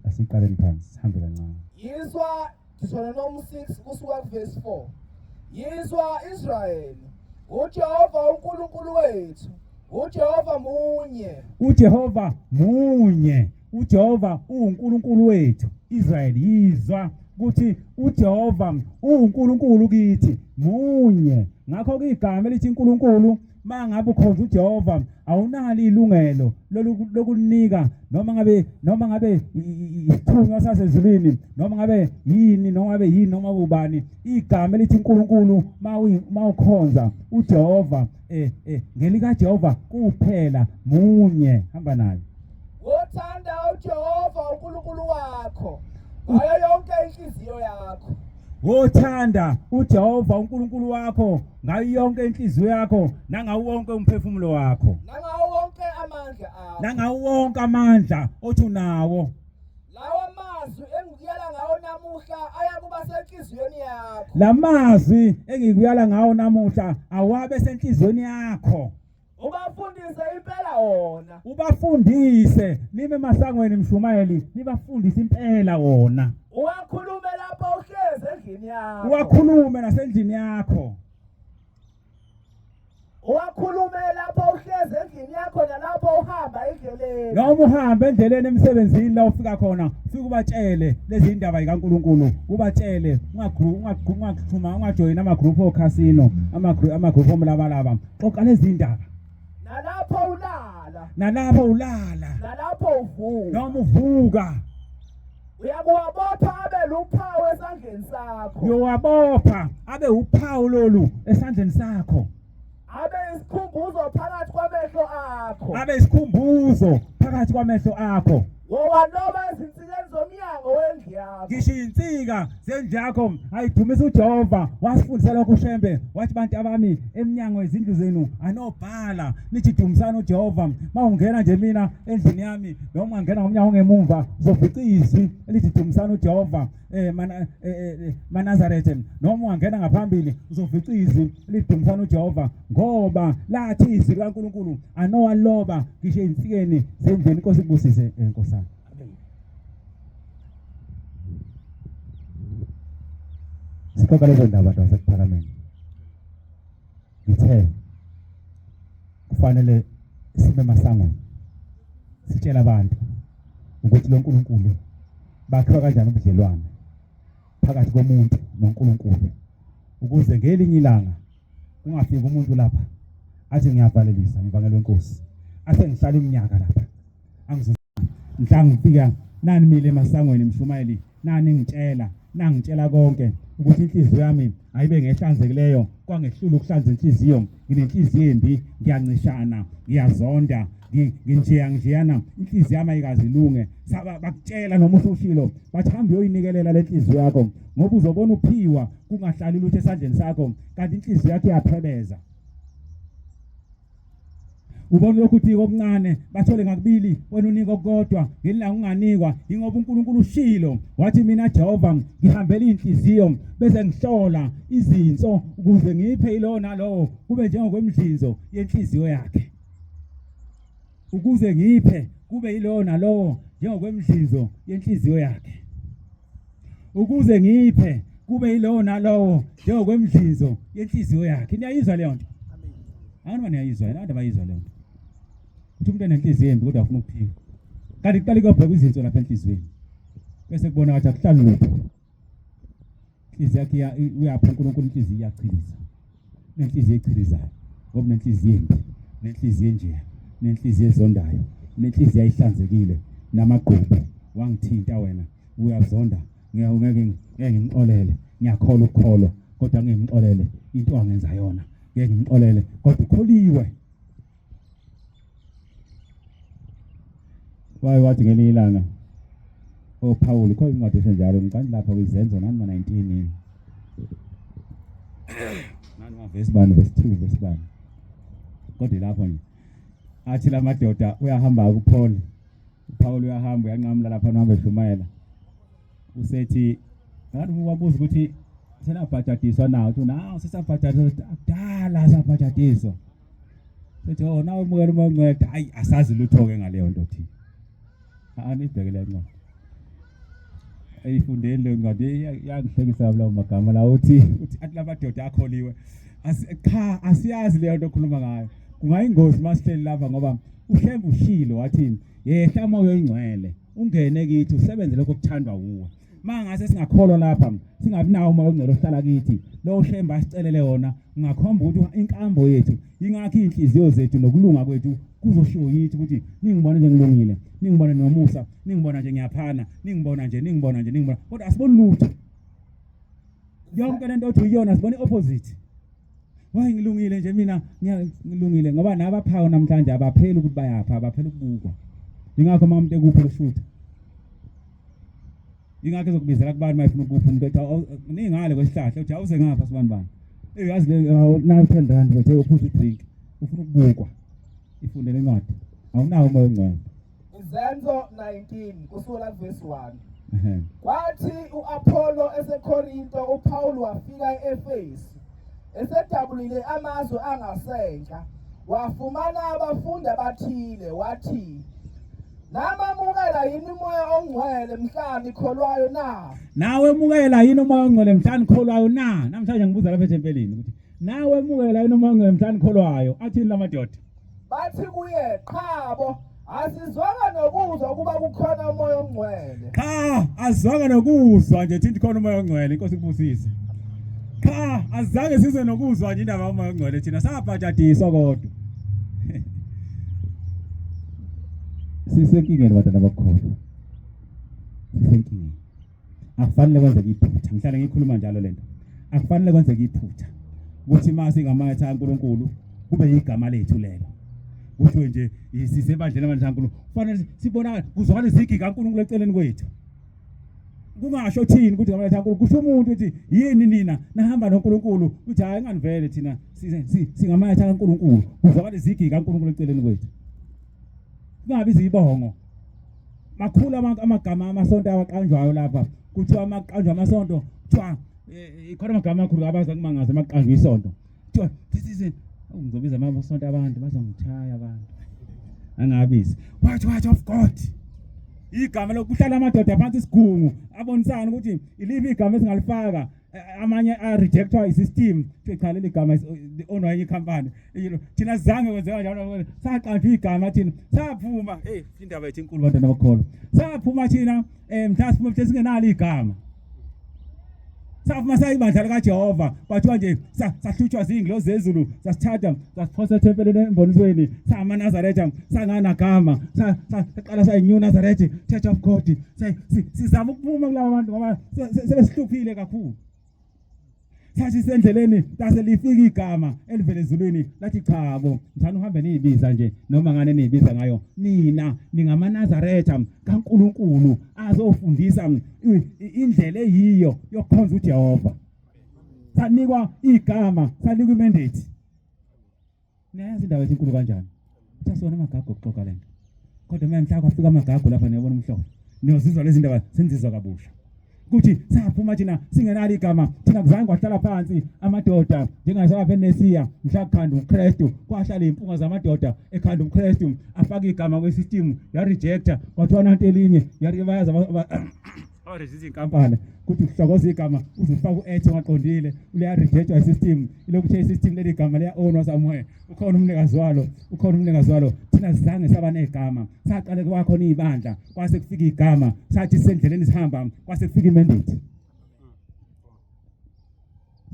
Asiqaleni phansi sihambe kancane. Yizwa Deuteronomy 6 kusuka kuvesi 4. Yizwa Israyeli, uJehova uNkulunkulu wethu, uJehova munye. uJehova munye. uJehova uwuNkulunkulu wethu. Israyeli yizwa ukuthi uJehova uwuNkulunkulu kithi munye. Ngakho ke igama elithi uNkulunkulu mangabe ukhonza uJehova awunalo ilungelo lokunika noma ngabe noma ngabe isithunywa sasezulwini noma ngabe yini noma ngabe yini noma ubani igama elithi uNkulunkulu mawukhonza uJehova eh eh ngelika Jehova kuphela munye hamba naye Wothanda uJehova uNkulunkulu wakho ngayo yonke inhliziyo yakho. Wothanda uJehova uNkulunkulu wakho ngayo yonke inhliziyo yakho nangawo wonke umphefumulo wakho. Nangawo wonke amandla akho. Nangawo wonke amandla othi unawo. Lawa mazwi engikuyala ngawo namuhla ayakuba senhliziyweni yakho. Lamazwi engikuyala ngawo namuhla awabe senhliziyweni yakho. Ubafundise impela wona. Ubafundise nime emasangweni mshumayeli nibafundise impela wona. Uwakhulume lapho uhlezi endlini yakho. Uwakhulume nasendlini yakho. Uwakhulume lapho uhlezi endlini yakho nalapho uhamba endleleni. Noma uhamba endleleni emsebenzini la ufika khona, ufike ubatshele lezi indaba zikaNkuluNkulu, ubatshele ungaxhuma ungajoyina ama group okhasino, ama group ama group omlabalaba. Xoxa lezi ndaba. Nalapho ulala. Nalapho ulala. Nalapho uvuka. Noma uvuka. Uyakuwabopha abe luphawu esandleni sakho. Uyowabopha abe uphawu lolu esandleni sakho. Abe isikhumbuzo phakathi kwamehlo akho. Abe isikhumbuzo phakathi kwamehlo akho. Wowaloba ezinsikeni zomnyango wendlu yakho. Ngisho insika zendlu yakho ayidumisa uJehova wasifundisa lokho uShembe wathi bantu abami emnyango wezindlu zenu anobhala nithi dumisani uJehova mawungena nje mina endlini yami noma ungangena ngomnyango ongemumva uzofica izwi elithi dumisani uJehova eh mana eh, eh, eh maNazaretha noma ungangena ngaphambili uzofica izwi elithi dumisani uJehova ngoba lathi izwi likaNkuluNkulu anowaloba ngisho ezinsikeni zendlini inkosi ikubusise eh, nkosana Sixoxa lezo ndaba bantu basekuphakameni. Ngithe kufanele sime emasangweni sitshele abantu ukuthi lo nkulunkulu bakhiwa kanjani ubudlelwane phakathi komuntu noNkulunkulu ukuze ngelinye ilanga kungafiki umuntu lapha athi ngiyavalelisa ngivangela wenkosi ase ngihlala iminyaka lapha angizu Mhla ngifika nanimile emasangweni mshumayeli nani ngitshela nangitshela konke ukuthi inhliziyo yami ayibe ngehlanzekileyo kwangehlula ukuhlanza inhliziyo nginenhliziyo embi ngiyancishana ngiyazonda nginjeya ngijeyana inhliziyo yami ayikaze ilunge bakutshela noma usushilo bathi hamba uyoyinikelela le nhliziyo yakho ngoba uzobona uphiwa kungahlali lutho esandleni sakho kanti inhliziyo yakho iyaphebeza. Ubona lokhu uthi okuncane bathole ngakubili wena unika okukodwa ngelanga unganikwa ingoba uNkulunkulu ushilo wathi mina Jehova ngihambela inhliziyo bese ngihlola izinso ukuze ngiphe ilowo nalowo kube njengokwemidlinzo yenhliziyo yakhe ukuze ngiphe kube yilowo nalowo njengokwemidlinzo yenhliziyo yakhe ukuze ngiphe kube yilowo nalowo njengokwemidlinzo yenhliziyo yakhe niyayizwa leyo nto anoma niyayizwa yena abantu abayizwa leyo nto uthi umuntu enenhliziyo embi kodwa afuna ukuphila kanti kuqale kuyobhekwa izinso lapha enhliziyweni bese kubona ngathi akuhlali lutho inhliziyo yakhe uyapha uNkulunkulu inhliziyo iyachiliza nenhliziyo echilizayo ngoba nenhliziyo embi nenhliziyo enje nenhliziyo ezondayo nenhliziyo ayihlanzekile namagqubu wangithinta wena uyazonda ngeke ngeke ngimxolele ngiyakholwa ukukholwa kodwa ngeke ngimxolele into angenza yona ngeke ngimxolele kodwa ukholiwe Waye wathi ngelinye ilanga oPaul khona incwadi esenjalo ngicani lapha kwizenzo nani ma 19 nani ma verse bani verse 2 verse bani kodwa lapho nje athi lamadoda uyahamba kuPaul uPaul uyahamba uyanqamula lapha nohamba eshumayela usethi ngathi wabuza ukuthi senabhajadiswa na uthi nawu sesabhajadiswa kudala sabhajadiswa sethi oh nawe umukela umoya ongcwele hayi asazi lutho-ke ngaleyo nto thina anibheke le ncwadi eyifundeni le ncwadi yangihlekisa lawo magama lawo uthi uthi athi lamadoda akholiwe cha asiyazi leyo nto okhuluma ngayo kungayingozi uma sihleli lapha ngoba uHlembe ushilo wathi yehla moya oyingcwele ungene kithi usebenze lokho okuthandwa wuwe mangase singakholwa lapha singabi nawo umoya ongcwele ohlala kithi lo Shembe asicelele wona ungakhomba ukuthi inkambo yethu ingakho inhliziyo zethu nokulunga kwethu kuzoshiwo yithi ukuthi ningibona nje ngilungile ningibona nomusa ningibona nje ngiyaphana ningibona nje ningibona nje ningibona kodwa asiboni lutho yonke lento othi uyona sibona i-opposite Why ngilungile nje mina ngilungile ngoba nabaphawo namhlanje abapheli ukuthi bayapha abapheli ukubukwa. Ingakho uma umuntu ekuphi ukushutha. Ingakho ezokubizela kubantu mayefuna ukupha umuntu ethi ningale kwesihlahla uthi awuze ngapha sibani bani. Eh yazi le nayo 10 rand bathe uphuza idrink ufuna ukubukwa. Ifundele incwadi. Awunawo umoya ongcwele. Izenzo 19 kusukela kuvesi 1. Kwathi uApollo eseKorinto uPaul wafika eEfesu esedabulile amazwe angasenhla wafumana abafundi abathile wathi Namamukela yini umoya ongcwele mhla nikholwayo na? Nawe emukela yini umoya ongcwele mhla nikholwayo na? Namhlanje ngibuza lapha ethempelini ukuthi nawe emukela yini umoya ongcwele mhla nikholwayo? Athini lamadoda? Bathi kuye, Qhabo, asizwanga nokuzwa ukuba kukhona umoya ongcwele. Cha, asizwanga nokuzwa nje thina khona umoya ongcwele, inkosi ikubusise. Cha, asizange size nokuzwa nje indaba yomoya ongcwele thina sabhajadiswa kodwa. Sisenkingeni bantwana bakukholwa. Sisenkingeni. Akufanele kwenzeke iphutha. Ngihlale ngikhuluma njalo lento. Akufanele kwenzeke iphutha. Ukuthi uma singamatha kaNkuluNkulu kube igama lethu lelo. Kuthiwe nje sisebandleni amandla kaNkulunkulu. Kufanele sibonakale kuzwakale izigi kaNkulunkulu eceleni kwethu. Kungasho thini ukuthi ngamandla kaNkulunkulu kusho umuntu ukuthi yini nina nahamba noNkulunkulu ukuthi hayi nganivele thina singamatha kaNkulunkulu kuzwakale izigi kaNkulunkulu eceleni kwethu. Kungabi izibongo. Makhulu amagama amasonto awaqanjwayo lapha kuthiwa amaqanjwa amasonto kuthiwa eh, ikhona amagama amakhulu abaza kumangaza amaqanjwa isonto kuthiwa this is oh, ngizobiza amasonto abantu bazongithaya abantu angabizi what what of God igama lokuhlala amadoda phansi isigungu abonisana ukuthi iliphi igama esingalifaka eh, amanye a rejectwa isystem cha leli gama onwa enye company thina zange kwenzeka njalo saqanjwa igama thina saphuma hey indaba yethu inkulu bantwana bakholwa saphuma thina eh mhla siphuma mhla singenalo igama saphuma sayibandla likaJehova kwathiwa nje sahlutshwa zingilozi zezulu sasithatha sasiphosa ethempelini embonisweni samaNazaretha sanganagama saqala sayi-New Nazareth Church of God sizama ukuphuma kulaba bantu ngoba sebesihluphile kakhulu sathi sendleleni lase lifika igama elivele ezulwini lathi chabo mthana uhambe niyibiza nje noma ngane niyibiza ngayo nina ningamaNazaretha kaNkuluNkulu azofundisa indlela eyiyo yokukhonza uJehova sanikwa igama sanikwa imandate niyayazi indaba enkulu kanjani Uthi asiwona amagagu okuxoxa lento. Kodwa manje mhla kwafika amagagu lapha niyabona umhlolo. Niyozizwa lezi ndaba senzizwa kabusha. Kuthi saphuma thina singenalo igama thina kuzange kwahlala phansi amadoda njengasebavenesiya mhla kukhanda uKristu kwahlala impunga zamadoda ekhanda uKristu afaka igama kwisystem ya rejecta kwathiwa nanto elinye yabayazi abarejista inkampani kuthi kuhlokoza igama uzofaka u-h ongaqondile uliya-rejectwa isystem ilokhu kuthe isystem leli gama liya-ownwa somewhere ukhona umnikazi walo ukhona umnikazi walo thina sizange saba negama saqale kwakhona ibandla kwase kufika igama sathi sendleleni sihamba kwase kufika imandate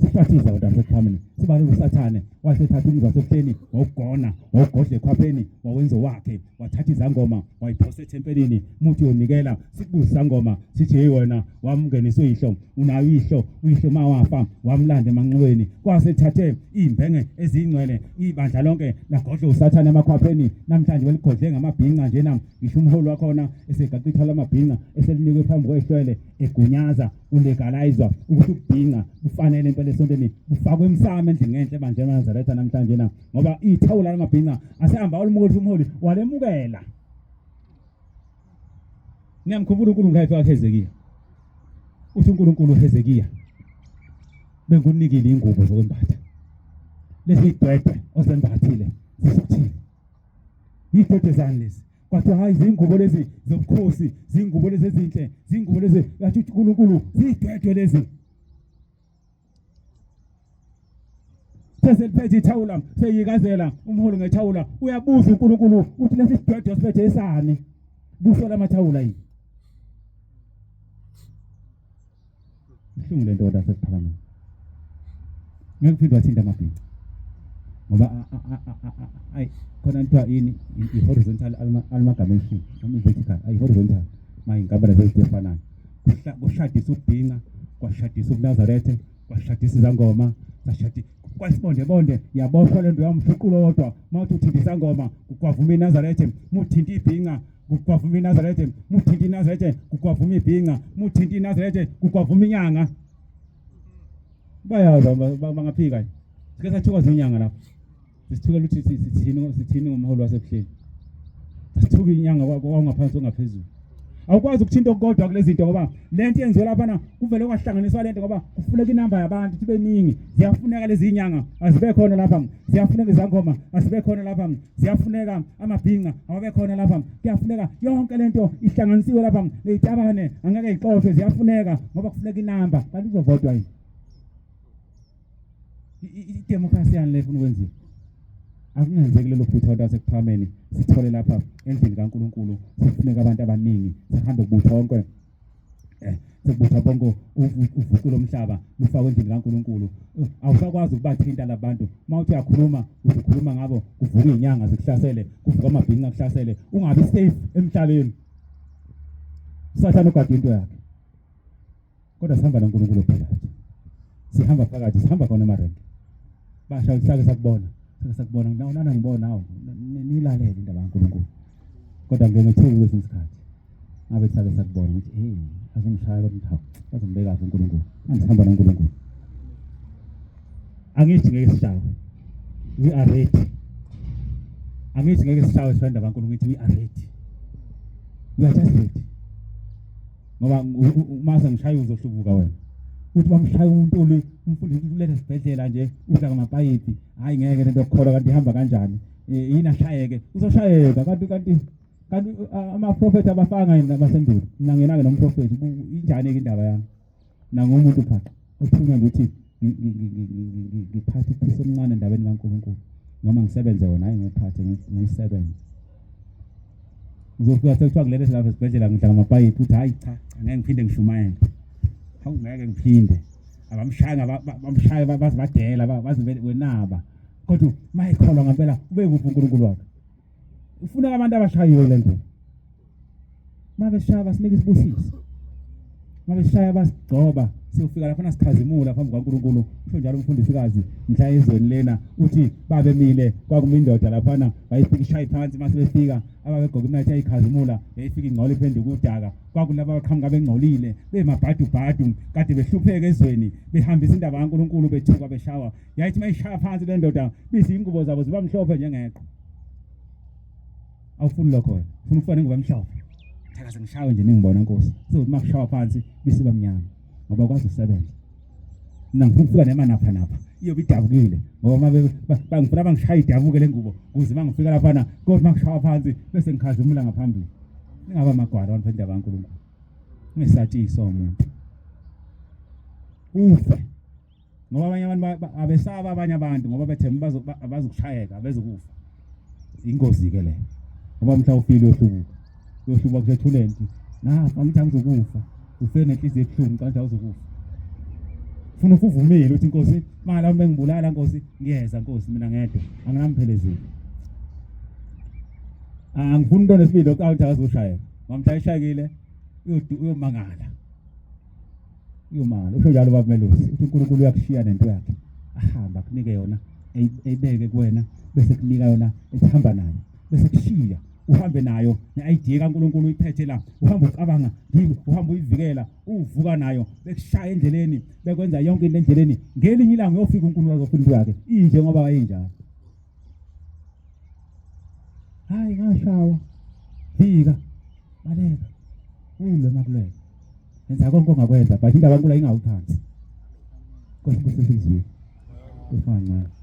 sihlwathiza kodwa sekuphambili sibalula usathane wasethatha umzi wasebuhleni wawugona wawugodla ekhwapheni wawenza wakhe wathatha izangoma wayiphosa ethempelini muthi uyonikela sikubuza isangoma sithi hey wena wamngenisa uyihlo unayo uyihlo uyihlo uma wafa wamlanda emanxiweni kwasethathe iy'mbenge eziyingcwele ibandla lonke lagodla usathane emakhwapheni namhlanje weligodle ngamabhinca njena ngisho umholi wakhona esegaqa ithala amabhinca eselinikwe phambi kwehlwele egunyaza ulegalizwa ukuthi ukubhinca kufanele impela esontweni kufakwe emsamo endlini ngenhle ebandleni amaNazaretha namhlanje na ngoba ithawula lamabhinca asehamba olumukela umholi walemukela Niyamkhumbula uNkulunkulu ngayifaka kuHezekiya. Uthi uNkulunkulu uHezekiya bengunikile ingubo zokwembatha. Lezi idwedwe ozembathile zisuthile. Yidwedwe zani lezi? Kwathiwa hayi zingubo lezi zobukhosi, zingubo lezi ezinhle, zingubo lezi yathi uNkulunkulu zidwedwe lezi. Seseliphethe ithawula seyikazela umholi ngethawula uyabuza uNkulunkulu uthi lesi sidwedwe siphethe esani kusho lamathawula yini Ihlungu lento kodwa sekuphakameni ngeke uphinde wathinta amabhinca ngoba ayi khona kuthiwa yini i-horizontal amalgamation noma i-vertical ayi-horizontal ma inkampani zezinto efanayo kushadisa ukubhinca kwashadisa ubunazarethe kwashadisa izangoma sashadi kwasibondebonde yaboshwa le nto yamshuqulo wodwa uma uthi uthinta isangoma kukwavuma inazarethe uma uthinta ibhinca kukwavuma inazarethe uma uthinta inazarethe kukwavuma ibhinca uma uthinta inazarethe kukwavuma inyanga bayazi bangaphika sike sathuka zinyanga lapho sisithukela ukuthi sithini sithini ngomholi wasebuhleni sithuka inyanga kwangaphansi ongaphezulu awukwazi ukuthinta okukodwa kulezi zinto ngoba le nto yenziwe laphana kuvele kwahlanganiswa le nto ngoba kufuneka inamba yabantu ukuthi beningi ziyafuneka lezi nyanga azibe khona lapha ziyafuneka izangoma azibe khona lapha ziyafuneka amabhinca awabe khona lapha kuyafuneka yonke le nto ihlanganisiwe lapha neyitabane angeke ixoshwe ziyafuneka ngoba kufuneka inamba kanti kuzovotwa yini idemokhrasi yani le efuna ukwenziwa akungenzeki lelo phutha abantu asekuphakameni sithole lapha endlini kaNkuluNkulu sekufuneka abantu abaningi sihambe kubutha wonke eh sekubutha bonke uvucu lomhlaba lufakwe endlini kaNkuluNkulu awusakwazi ukubathinta labantu uma uthi uyakhuluma usukhuluma ngabo kuvuka izinyanga zikuhlasele kuvuka amabhinca kuhlasele ungabi safe emhlabeni sathane ugade into yakhe kodwa sihamba noNkulunkulu phakathi sihamba phakathi sihamba khona emarenke basha ukuthi sake sakubona sake sakubona nawu nana ngibona awu nilalele indaba kaNkulunkulu kodwa ngeke ngithuke kwesinye isikhathi ngabe sake sakubona ukuthi hey azongishaya kodwa hawu bazombeka uNkulunkulu angisihamba noNkulunkulu angithi ngeke sishawe we are ready angithi ngeke sishawe sifenda indaba kaNkulunkulu ngithi we are ready we are just ready ngoba uma sengishaya uzohlubuka wena uthi bamshaya uNtuli umfundisi ulethe esibhedlela nje udla ngamapayipi hayi ngeke lento yokukholwa kanti ihamba kanjani eh, yini ashayeke uzoshayeka kanti kanti kanti amaprofethi abafanga yini abasendulo mina ngenake nomprofethi injani-ke indaba yami nangomuntu phaqa othunywa nje ukuthi ngiphathe uphisi omncane endabeni kaNkulunkulu noma ngisebenze wona hayi ngiwuphathe ngiwusebenze ngizofika sekuthiwa ngilele lapha esibhedlela ngidla ngamapayipi uthi hayi cha angeke ngiphinde ngishumayele hawu ngeke ngiphinde abamshaya bamshaya baze badela baze wenaba kodwa mayekholwa ngempela ube kuphi uNkulunkulu wakhe ufuna abantu abashayiwe le ndlela Mabeshaya basinika isibusiso. Mabeshaya basigcoba siyofika lapha sikhazimula phambi kukaNkulunkulu. Usho njalo umfundisikazi mhla ezweni lena uthi babemile kwakumi indoda laphana wayifika ishaye phansi mase befika ababegqoka imnathi yayikhazimula yayifika ingcola iphenduka udaka kwakulaba abaqhamuka bengcolile bemabhadubhadu kade behlupheka ezweni behambisa indaba kaNkulunkulu bethuka beshawa yayithi mayishaya phansi le ndoda bithi ingubo zabo ziba mhlophe njengeqhwa. Awufuni lokho wena. Ufuna ukufana nengubo emhlophe. Thakaze ngishawe nje ningibona Nkosi. Sizothi makushawa phansi bisiba mnyama ngoba kwazi usebenza. Mina ngifuna ukufika nemanapha napha. Iyobe idabukile ngoba uma bangifuna bangishaya idabuke le ngubo kuze uma ngifika laphana kodwa uma kushawa phansi bese ngikhazimula ngaphambili. Ningaba amagwala abantu bendaba kaNkulunkulu. Ungesatshiswa umuntu. Ufe. Ngoba abanye abantu abesaba abanye abantu ngoba bethemba bazokushayeka bezokufa. Ingozi ke leyo. Ngoba mhla ufile uyohlubuka. Uyohlubuka kusethuleni nje. Nafa ngithi angizokufa. Ufe nenhliziyo ebuhlungu kanti awuzokufa. Funa ufuvumile uthi Nkosi, mala uma ngibulala Nkosi, ngiyeza Nkosi mina ngedwa. Anginamphelezeli. Angifuni into nesibindi oqala ukuthi akazoshayeka. Ngoba mhla eshayekile uyomangala. Uyomangala. Usho njalo baba Melusi, uthi uNkulunkulu uyakushiya nento yakhe. Ahamba akunike yona, eyibeke kuwena bese kunika yona ethamba nayo. Bese kushiya uhambe nayo ne-ID kaNkulunkulu uyiphethe la uhamba ucabanga uhamba uyivikela uvuka nayo bekushaya endleleni bekwenza yonke into endleleni ngelinye ilanga uyofika uNkulunkulu azofuna into yakhe inje ngoba wayinjalo hayi ngashawa fika baleka ulwe makulwela enza konke ongakwenza but indaba nkulu ayingawi phansi Nkosi busise izwi. Nkosi kancane.